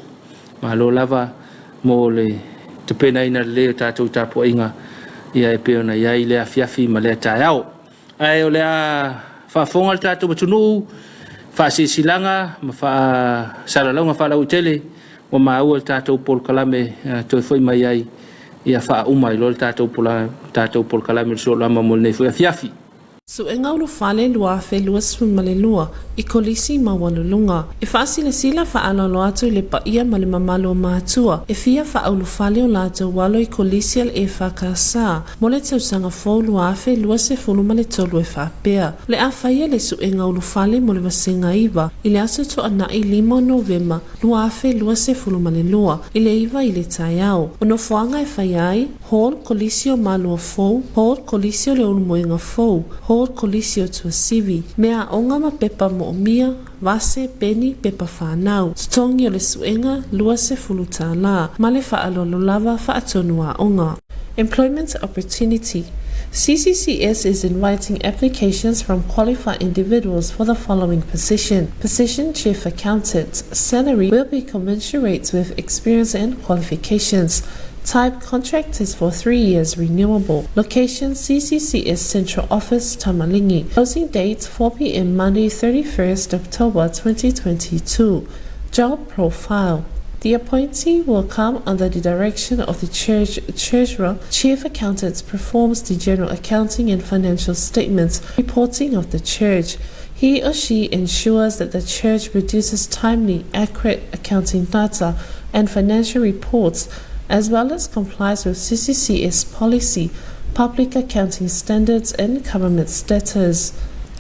Malo lava mo le tapenaina lelei o tatou tapuaiga e pei ona i ai lea afiafi ma lea taeao. Ae o le a faafofoga le tatou atunuu i faasilasilaga ma faasalalauga faalauaitele ua maua i le tatou polokalame e toe foi mai ai, ia faauma ai loa le tatou polokalame o le Sualama mo lenei foi afiafi. Suega Ulufale 2022 i Kolisi Maualuluga. E faasilasila faaaloalo atu i le paia ma le mamalu o matua e fia faaulufale o latou alo i Kolisi a le EFKS mo le tausaga fou 2023 e faapea, O le a faia le suega ulufale mo le vasega 9 i le aso Toanai 5 o Novema 2022 i le 9 i le taeao. O nofoaga e faia ai, Hall Kolisi o Malua Fou, Hall Kolisi o le Ulumoega Fou, Hall Kolisi o Tuasivi, Meaaoga ma Pepa Moomia, Vase, Peni, Pepa Whānau. Totogi o le suega, $20, ma le faaaloalo lava faatonu aoga. Employment opportunity. CCCS is inviting applications from qualified individuals for the following position. Position Chief Accountant. Salary will be commensurate with experience and qualifications. Type contract is for 3 years renewable. Location CCCS Central Office, Tamalingi. Closing date 4 p.m. Monday 31st October 2022. Job profile. The appointee will come under the direction of the church treasurer. Chief accountant performs the general accounting and financial statements reporting of the church. He or she ensures that the church produces timely, accurate accounting data and financial reports, as well as complies with CCCS policy, public accounting standards, and government status.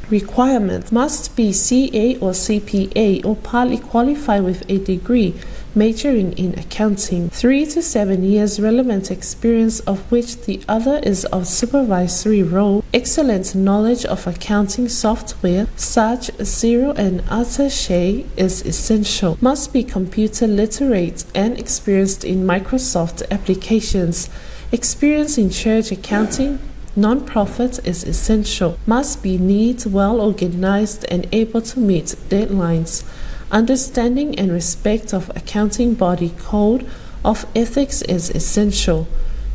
Requirements must be CA or CPA or partly qualify with a degree majoring in accounting. 3 to 7 years relevant experience of which the other is of supervisory role. Excellent knowledge of accounting software such Xero and Attache is essential. Must be computer literate and experienced in Microsoft applications. Experience in church accounting, non-profit is essential. Must be neat, well organized, and able to meet deadlines. Understanding and respect of accounting body code of ethics is essential.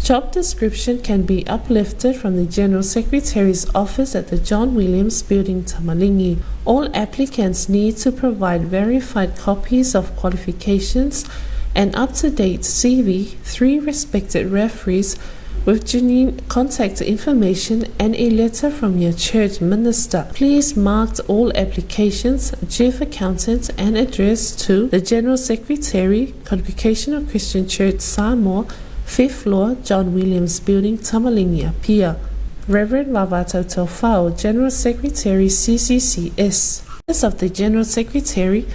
Job description can be uplifted from the General Secretary's office at the John Williams Building, Tamalingi. All applicants need to provide verified copies of qualifications, an up-to-date CV, 3 respected referees, with genuine contact information and a letter from your church minister. Please mark all applications, Chief Accountant, and address to the General Secretary, Congregational Christian Church, Samoa, fifth floor, John Williams Building, Tamalingi, Apia. Reverend Vavato Tofao, General Secretary, CCCS. Office of the General Secretary,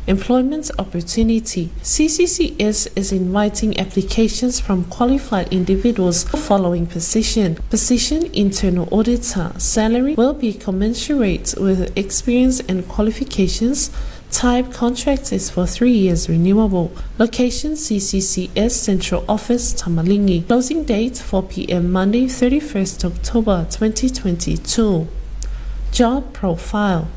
Employment Opportunity. CCCS is inviting applications from qualified individuals for following position. Position Internal Auditor. Salary will be commensurate with experience and qualifications. Type contract is for 3 years renewable. Location CCCS Central Office, Tamalingi. Closing date 4 p.m. Monday, 31st October 2022. Job profile.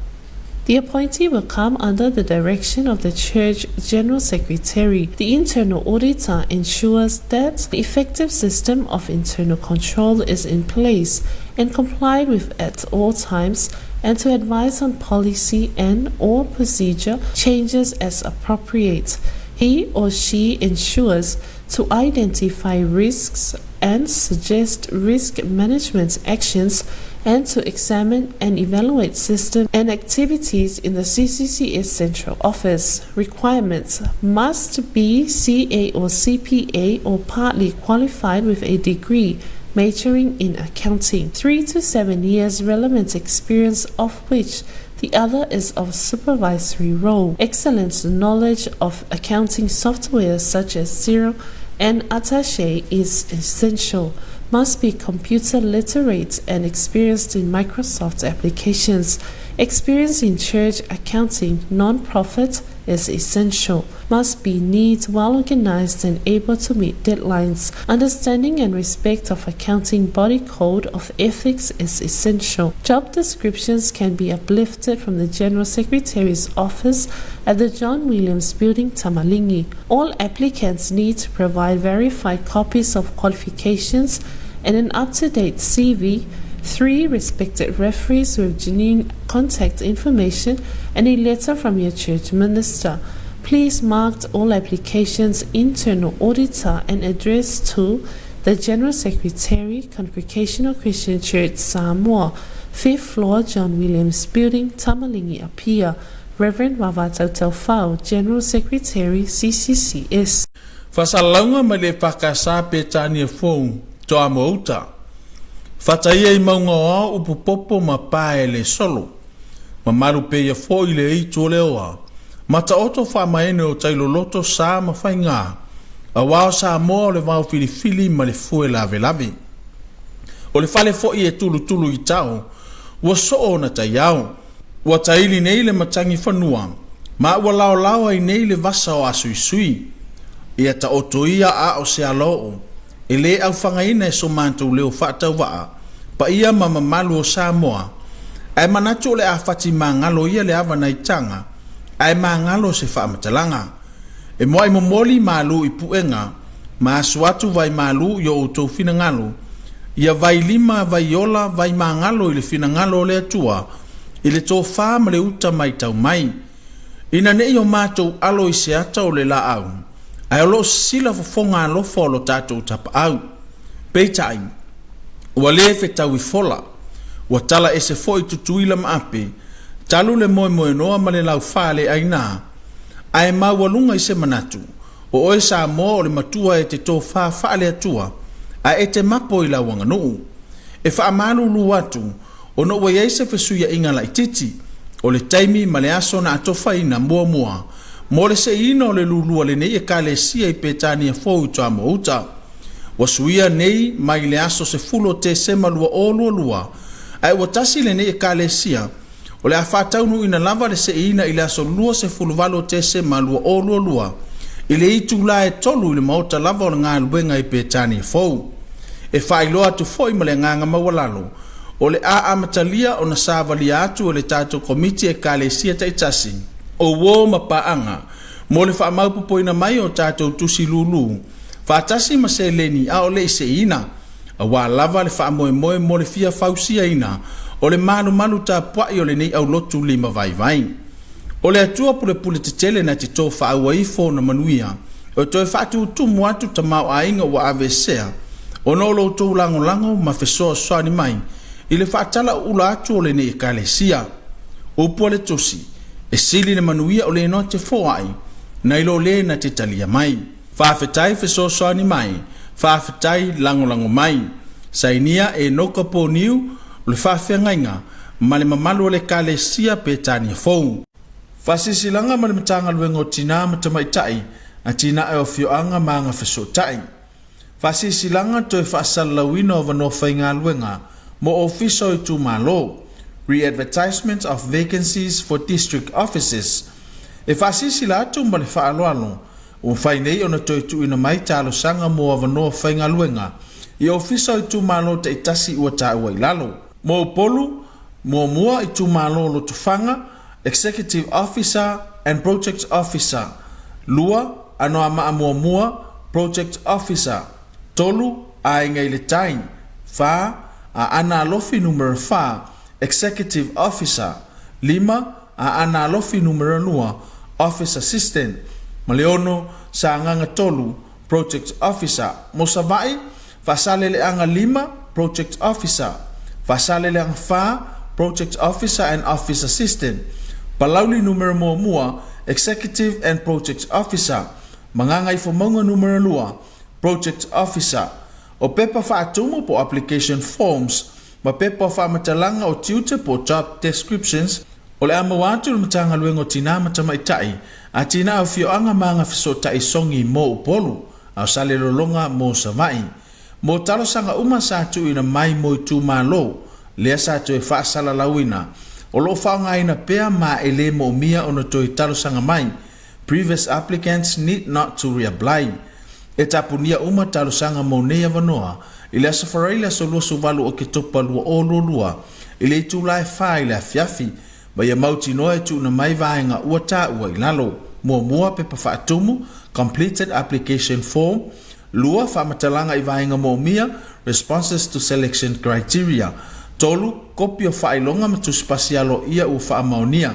The appointee will come under the direction of the Church General Secretary. The internal auditor ensures that the effective system of internal control is in place and complied with at all times and to advise on policy and or procedure changes as appropriate. He or she ensures to identify risks and suggest risk management actions and to examine and evaluate systems and activities in the CCCS Central Office. Requirements must be CA or CPA or partly qualified with a degree majoring in accounting. 3 to 7 years relevant experience, of which the other is of supervisory role. Excellent knowledge of accounting software such as Xero and Attache is essential. Must be computer literate and experienced in Microsoft applications. Experience in church accounting, non-profit is essential. Must be neat, well organized, and able to meet deadlines. Understanding and respect of accounting body code of ethics is essential. Job descriptions can be uplifted from the General Secretary's office at the John Williams Building, Tamalingi. All applicants need to provide verified copies of qualifications and an up-to-date CV, 3 respected referees with genuine contact information, and a letter from your church minister. Please mark all applications internal auditor and address to the General Secretary, Congregational Christian Church, Samoa, 5th floor, John Williams Building, Tamalingi, Apia. Reverend Vavato Taufao, General Secretary, CCCS. Faasalalauga mai le EFKS Petania Fou, Toamoa Uta. Fataia i mauga o ao upu popo ma pae le solo. Mamalu peia foi le eitu o le oa. Ma taoto faamaene o tailoloto sa ma faigā. Auā o Samoa o le vao filifili ma le fue lavelave. O le fale foi e tulutulu i tao, ua soo ona taiao. Ua taili nei le matagi fanua, ma ua laolao ai nei le vasa o asuisui. Ia taoto ia a o se alaoo, e lē aufagaina e so matou leo faatauvaa, paia ma mamalu o Samoa, ae manatu o le a fati magalo ia le ava nai taga, ae magalo se faamatalaga. E moai momoli malū i puega, ma asu atu vai malū i o outou finagalo, ia vailima vaiola vaimagalo i le finagalo o le Atua, i le tofā ma le uta maitau mai. Ina ne'i o matou alo i se ata o le laau, ae o loo sisila fofoga alofa o lo tatou tapaau. Peitai, ua lē fetaui fola, ua tala ese foi Tutuila ma Ape, talu le moemoenoa ma le laufā le ainā, ae maualuga i se manatu, o oe Samoa o le matua e te tofā faale-Atua, ae e te mapo i lau aganuu. E faamalulū atu, ona ua i ai se fesuiaiga laitiiti o le taimi ma le aso na atofaina muamua mo le seiina o le lulua lenei Ekalesia i Petania Fou i Toamoa Uta. Ua suia nei mai le aso 10 o Tesema 2022, ae ua tasi lenei Ekalesia o le a faataunuuina lava le seiina i le aso 28 o Tesema 2022 i le itulā e 3 i le maota lava o le galuega i Petania Fou. E faailoa atu foi ma le agaga maualalo, o le a amatalia ona savalia atu e le tatou Komiti Ekalesia taitasi o uō ma paaga mo le faamaopopoina mai o tatou tusi lūlū faatasi ma seleni a o le i seiina, auā lava le faamoemoe mo le fia fausiaina o le malumalu tapuai o lenei aulotu lima vaivai. O le Atua pulepule tetele na te tofaaua ifo ona manuia e toe faatutumu atu tamaoaiga ua aveesea. Ona o lo outou lagolago ma fesoasoani mai i le faatalauula atu o lenei Ekalesia. Upu a le Tusi, E sili le manuia o le na te foai, nai lo le na te talia mai. Faafetai fesoasoani mai, faafetai lagolago mai. Sainia e Enoka Poniu o le faafeagaiga ma le mamalu o le Ekalesia Petania Fou. Faasilasilaga ma le Matagaluega o Tinā ma Tamaitai, Atinae o Afioaga ma Agafesootai. Faasilasilaga toe faasalalauina o avanoa faigaluega mo Ofisa o Itumalo, Re-advertisement of vacancies for District Offices. E faasilasila atu ma le faaaloalo, ua mafai nei ona toe tuuina mai talosaga mo avanoa faigaluega i Ofisa o Itumalo taitasi ua taua i lalo. Mo Upolu, Muamua Itumalo o Lotofaga, Executive Officer and Project Officer, 2 Anoamaa Muamua, Project Officer, 3 Aiga i le Tai, 4 Aana Alofi Numera 4, Executive Officer, 5 Aana Alofi Numera 2, Office Assistant, ma le 6 Sagaga 3, Project Officer, mo Savaii, Faasaleleaga 5, Project Officer, Faasaleleaga 4, Project Officer and Office Assistant, Palauli Numera 1, Executive and Project Officer, Magagaifomauga Numera 2, Project Officer. O pepa faatumu po o application forms ma pepa o faamatalaga o tiute po o job descriptions o le a maua atu i le Matagaluega o Tinā ma Tamaitai, Atinae o Afioaga ma Agafesootai Sogi mo Upolu, a o Salelologa mo Savaii. Mo talosaga uma sa tuuina mai mo itumalo, lea sa toe faasalalauina, o lo o faaaogaina pea ma e le moomia ona toe talosaga mai, Previous applicants need not to reapply. E tapunia uma talosaga mo nei avanoa i le Aso Faraile aso 28 Oketopa 2022 i le itula e 4 i le afiafi, ma ia mautinoa e tuuina mai vaega ua taua i lalo. Muamua, Pepa Faatumu, Completed Application Form, 2, Faamatalaga i vaega moomia, Responses to Selection Criteria, 3, Kopi o faailoga ma tusipasi aloaia ua faamaonia,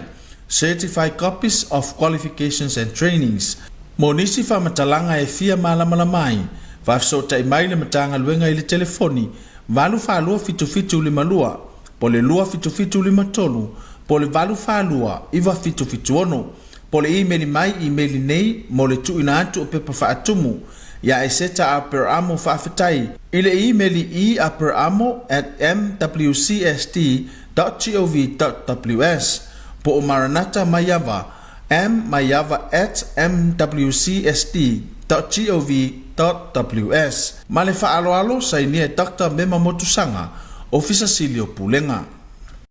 Certified copies of qualifications and trainings. Mo nisi faamatalaga e fia malamalama ai, faafesootai mai le Matagaluega i le telefoni 842 7752 po o le 27753 po o le 842 9776 po o le imeli mai imeli nei mo le tuuina atu o pepa faatumu ia Eseta Aperamo Faafetai i le imeli eaperamo at mwcsd www.gov.ws po o Maranatha Maiava, mmaiava at mwcsd. Gov.ws. Ma le faaaloalo, sainia e Doctor Mema Motusaga, Ofisa Sili o Pulega.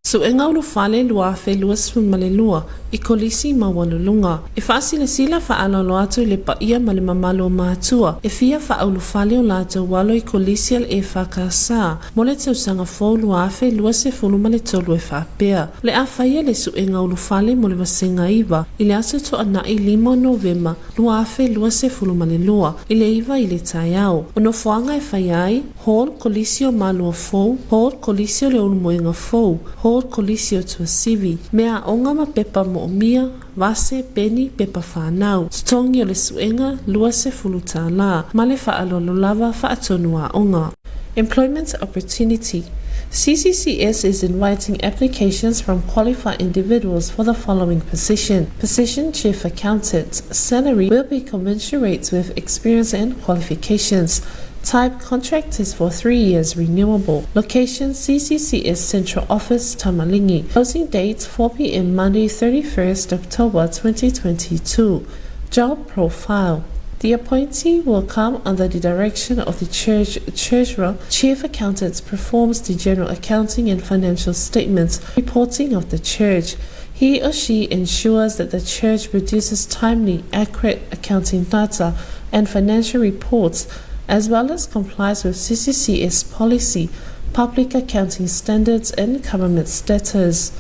Suega Ulufale 2022 i Kolisi Maualuluga. E faasilasila faaaloalo atu i le paia ma le mamalu o matua e fia faaulufale o latou alo i Kolisi a le EFKS mo le tausaga fou 2023 e faapea, O le a faia le suega ulufale mo le vasega 9 i le aso Toanai 5 o Novema 2022 i le 9 i le taeao. O nofoaga e faia ai, Hall Kolisi o Malua Fou, Hall Kolisi o le Ulumoega Fou, Hall Kolisi o Tuasivi, Mea aoga ma pepa moomia, vase, peni, pepa whanau. Totogi o le suega, $20, ma le faaaloalo lava faatonu aoga. Employment opportunity. CCCS is inviting applications from qualified individuals for the following position. Position Chief Accountant. Salary will be commensurate with experience and qualifications. Type contract is for 3 years renewable. Location CCCS Central Office, Tamalingi. Closing date 4 p.m. Monday 31st October 2022. Job profile. The appointee will come under the direction of the church treasurer. Chief accountant performs the general accounting and financial statements reporting of the church. He or she ensures that the church produces timely, accurate accounting data and financial reports, as well as complies with CCCS policy, public accounting standards, and government status.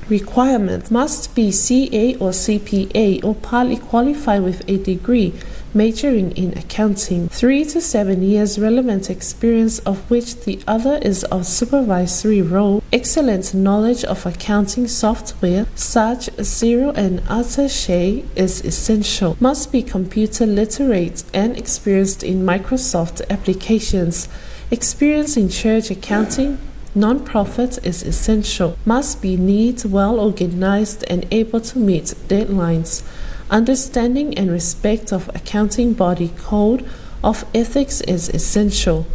Requirement must be CA or CPA or partly qualified with a degree majoring in accounting. 3 to 7 years relevant experience of which the other is of supervisory role. Excellent knowledge of accounting software such Xero and Attache is essential. Must be computer literate and experienced in Microsoft applications. Experience in church accounting, non-profit is essential. Must be neat, well organized and able to meet deadlines. Understanding and respect of accounting body code of ethics is essential.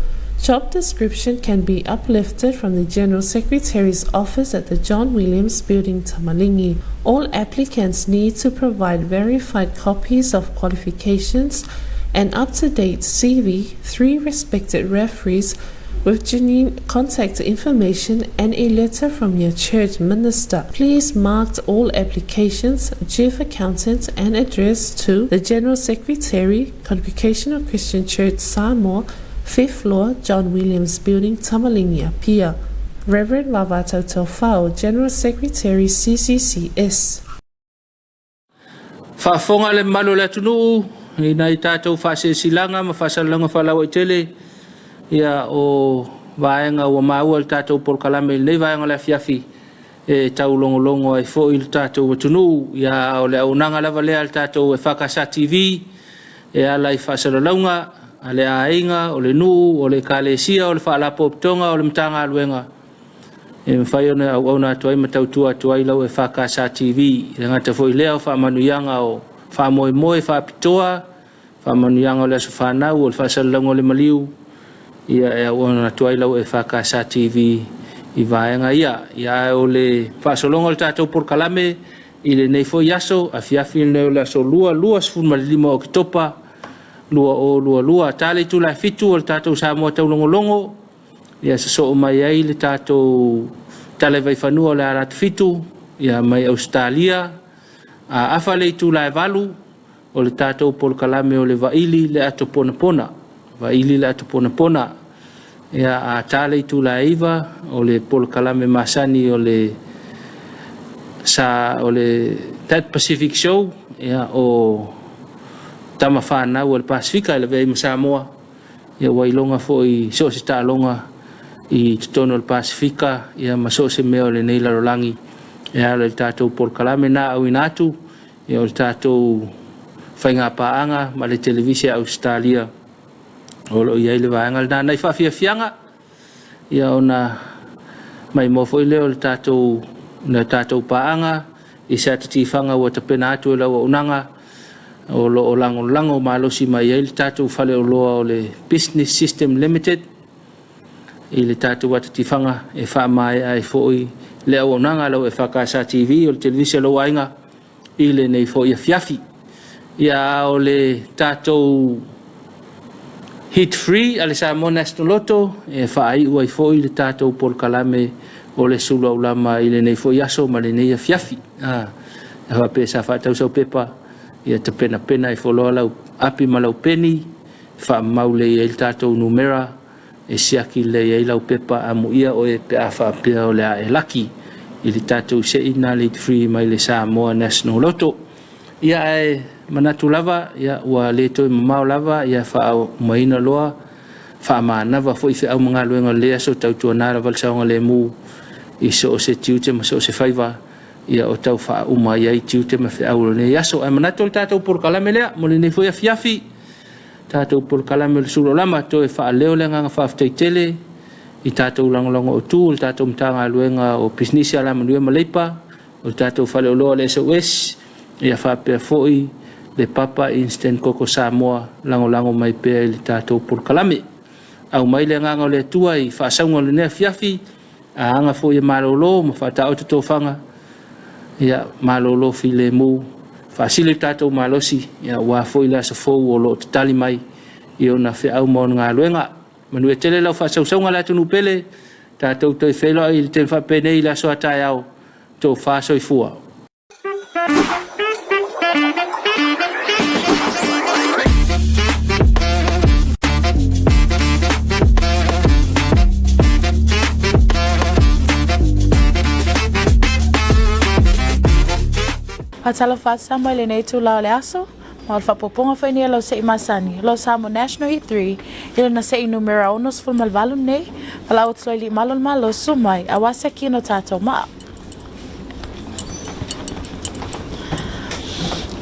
Job description can be uplifted from the General Secretary's office at the John Williams Building, Tamalingi. All applicants need to provide verified copies of qualifications an up-to-date CV, three respected referees with genuine contact information and a letter from your church minister. Please mark all applications, Chief Accountant and address to the General Secretary, Congregational Christian Church, Samoa, fifth floor, John Williams Building, Tamalingi, Apia. Reverend Lavato Tofao, General Secretary, CCCS. Faafofoga le mamalu o le atunuu i nai tatou faasilasilaga ma faasalalauga faalauaitele ia o vaega ua maua i le tatou polokalame i lenei vaega o le afiafi e taulogologo ai foi le tatou atunuu. Ia o le auaunaga lava lea a le tatou EFKS TV e ala i faasalalauga a le aiga, o le nuu, o le ekalesia, o le faalapotopotoga, o le Matagaluega e mafai ona auauna atu ai ma tautua atu ai lau EFKS TV. E le gata foi i lea o faamanuiaga o faamoemoe faapitoa, faamanuiaga o le aso fanau, o le faasalalauga o le maliu, ia e auauna atu ai lau EFKS TV i vaega ia. Ia ae o le faasologa o le tatou polokalame i lenei foi aso, afiafi lenei o le aso 2, 25 o Oketopa 2022. Ta le itula e 7 o le tatou Samoa Taulogologo, ia sosoo mai ai le tatou tala i vaifanua o le Alatafitu ia mai Ausetalia. A afa le itula e 8 o le tatou polokalame o le Vaili le Ato Ponapona. Vaili le Ato Ponapona. Ia a ta le itula e 9 o le polokalame masani o le sa o le That Pacific Show ia o tama fanau o le Pasifika e lavea ai ma Samoa. Ia ua iloga foi so o se taaloga i totonu o le Pasefika ia ma so o se mea o lenei lalolagi e ala i le tatou polokalame na auina atu ia o le tatou faigapaaga ma le televise a Ausetalia o lo o i ai le vaega lena. Nai faafiafiaga ia ona maimoa foi lea o le tatou na tatou paaga i se ata tifaga ua tapena atu e lau auaunaga o lo o lagolago malosi mai ai le tatou faleoloa o le Business System Limited i le tatou ata tifaga e faamaea ai foi le auaunaga a lau EFKS TV o le televise a lou aiga i lenei foi afiafi. Ia a o le tatou Hit Free a le Samoa National Lotto e faaiu ai foi le tatou polokalame o le sulu aulama i lenei foi aso ma lenei afiafi. A faapea sa faatau sau pepa, ia tapenapena ifo loa lau api ma lau peni, faamau lelei ai le tatou numera e siaki lelei ai lau pepa amuia oe pe a faapea o le a e laki i le tatou se'i lena le free mai le Samoa National Lotto. Ia ae manatu lava ia ua le toe mamao lava ia faaumaina loa faamanava foi feau ma galuega o lenei aso tautuana lava le saogalemu i so o se tiute ma so o se faiva ia o tau faauma ai ai tiute ma feau o lenei aso. Ae manatu o le tatou polokalame lea mo lenei foi afiafi, tatou polokalame o le Sulu o Lama, toe faaleo le agaga faafetai tele i tatou lagolago autu o le tatou Matagaluega o Pisinisi, Alamanuia ma Leipa, o le tatou faleoloa o le SOS, ia faapea foi le Papa Instant Koko Samoa lagolago mai pea i le tatou polokalame. Aumai le agaga o le Atua i faasauga o lenei afiafi, a aga foi e malolo ma faataoto tofaga, ia malolo filemu, faasili le tatou malosi, ia aua foi le aso fou o lo o tatali mai i ona feau ma ona galuega. Manuia tele lau faasausauga le atunuu pele, tatou toe feiloai i le taimi faapenei i le aso a taeao, tofa soifua. Faatalofa atu Samoa i lenei itula o le aso, ma o le faaopoopoga foi nei a lau se'i masani, o lau Samoa National Heat 3 i lona se'i numera 68 nei, valaau atu loa i Liimalo o le Malo, susu mai, aua se kino tatou maa.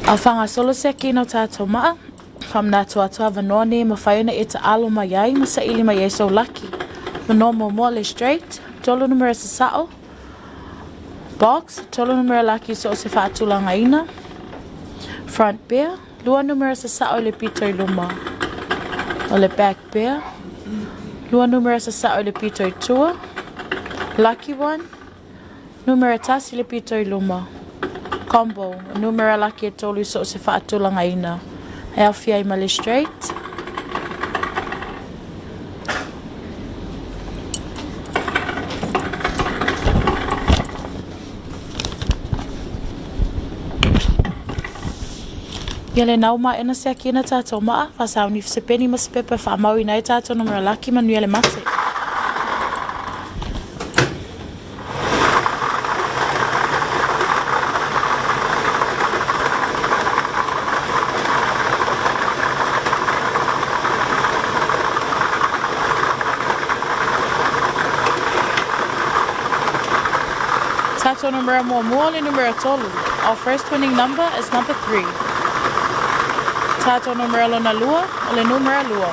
A o faagasolo se kino tatou maa. Faamanatu atu avanoa nei e mafai ona e taalo mai ai ma saili mai ai sou laki. Manoa muamua le straight, tolu numera sasao, box, tolu numera laki i so o se faatulagaina, front pea, lua numera sasao i le pito i luma o le back pea, lua numera sasao i le pito i tua, lucky one, Numera tasi le pito i luma. Combo, numera laki e tolu i so o se faatulagaina. E aofia ai ma le straight. Ia le nau maena siakina tatou maa, faasauni se peni ma se pepa e faamauina ai tatou numera laki manuia le mate. Tatou numera muamua o le numera tolu. Our first winning number is number 3. Tatou numera lona lua o le numera lua.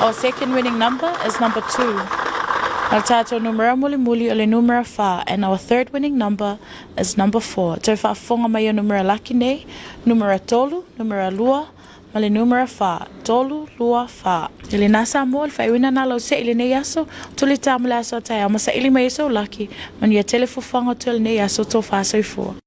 Our second winning number is number 2. Ma le tatou numera mulimuli o le numera fa and our third winning number is number 4. Toe faafofoga mai ia numera laki nei, numera tolu, numera lua, ma le numera fa. Tolu, lua, fa. I lena Samoa, le faaiuina na lau se'i i lenei aso, tuli ta ma le aso a taeao, ma saili mai ai sou laki, manuia tele fuafuaga o toe lenei aso, tofa soifua.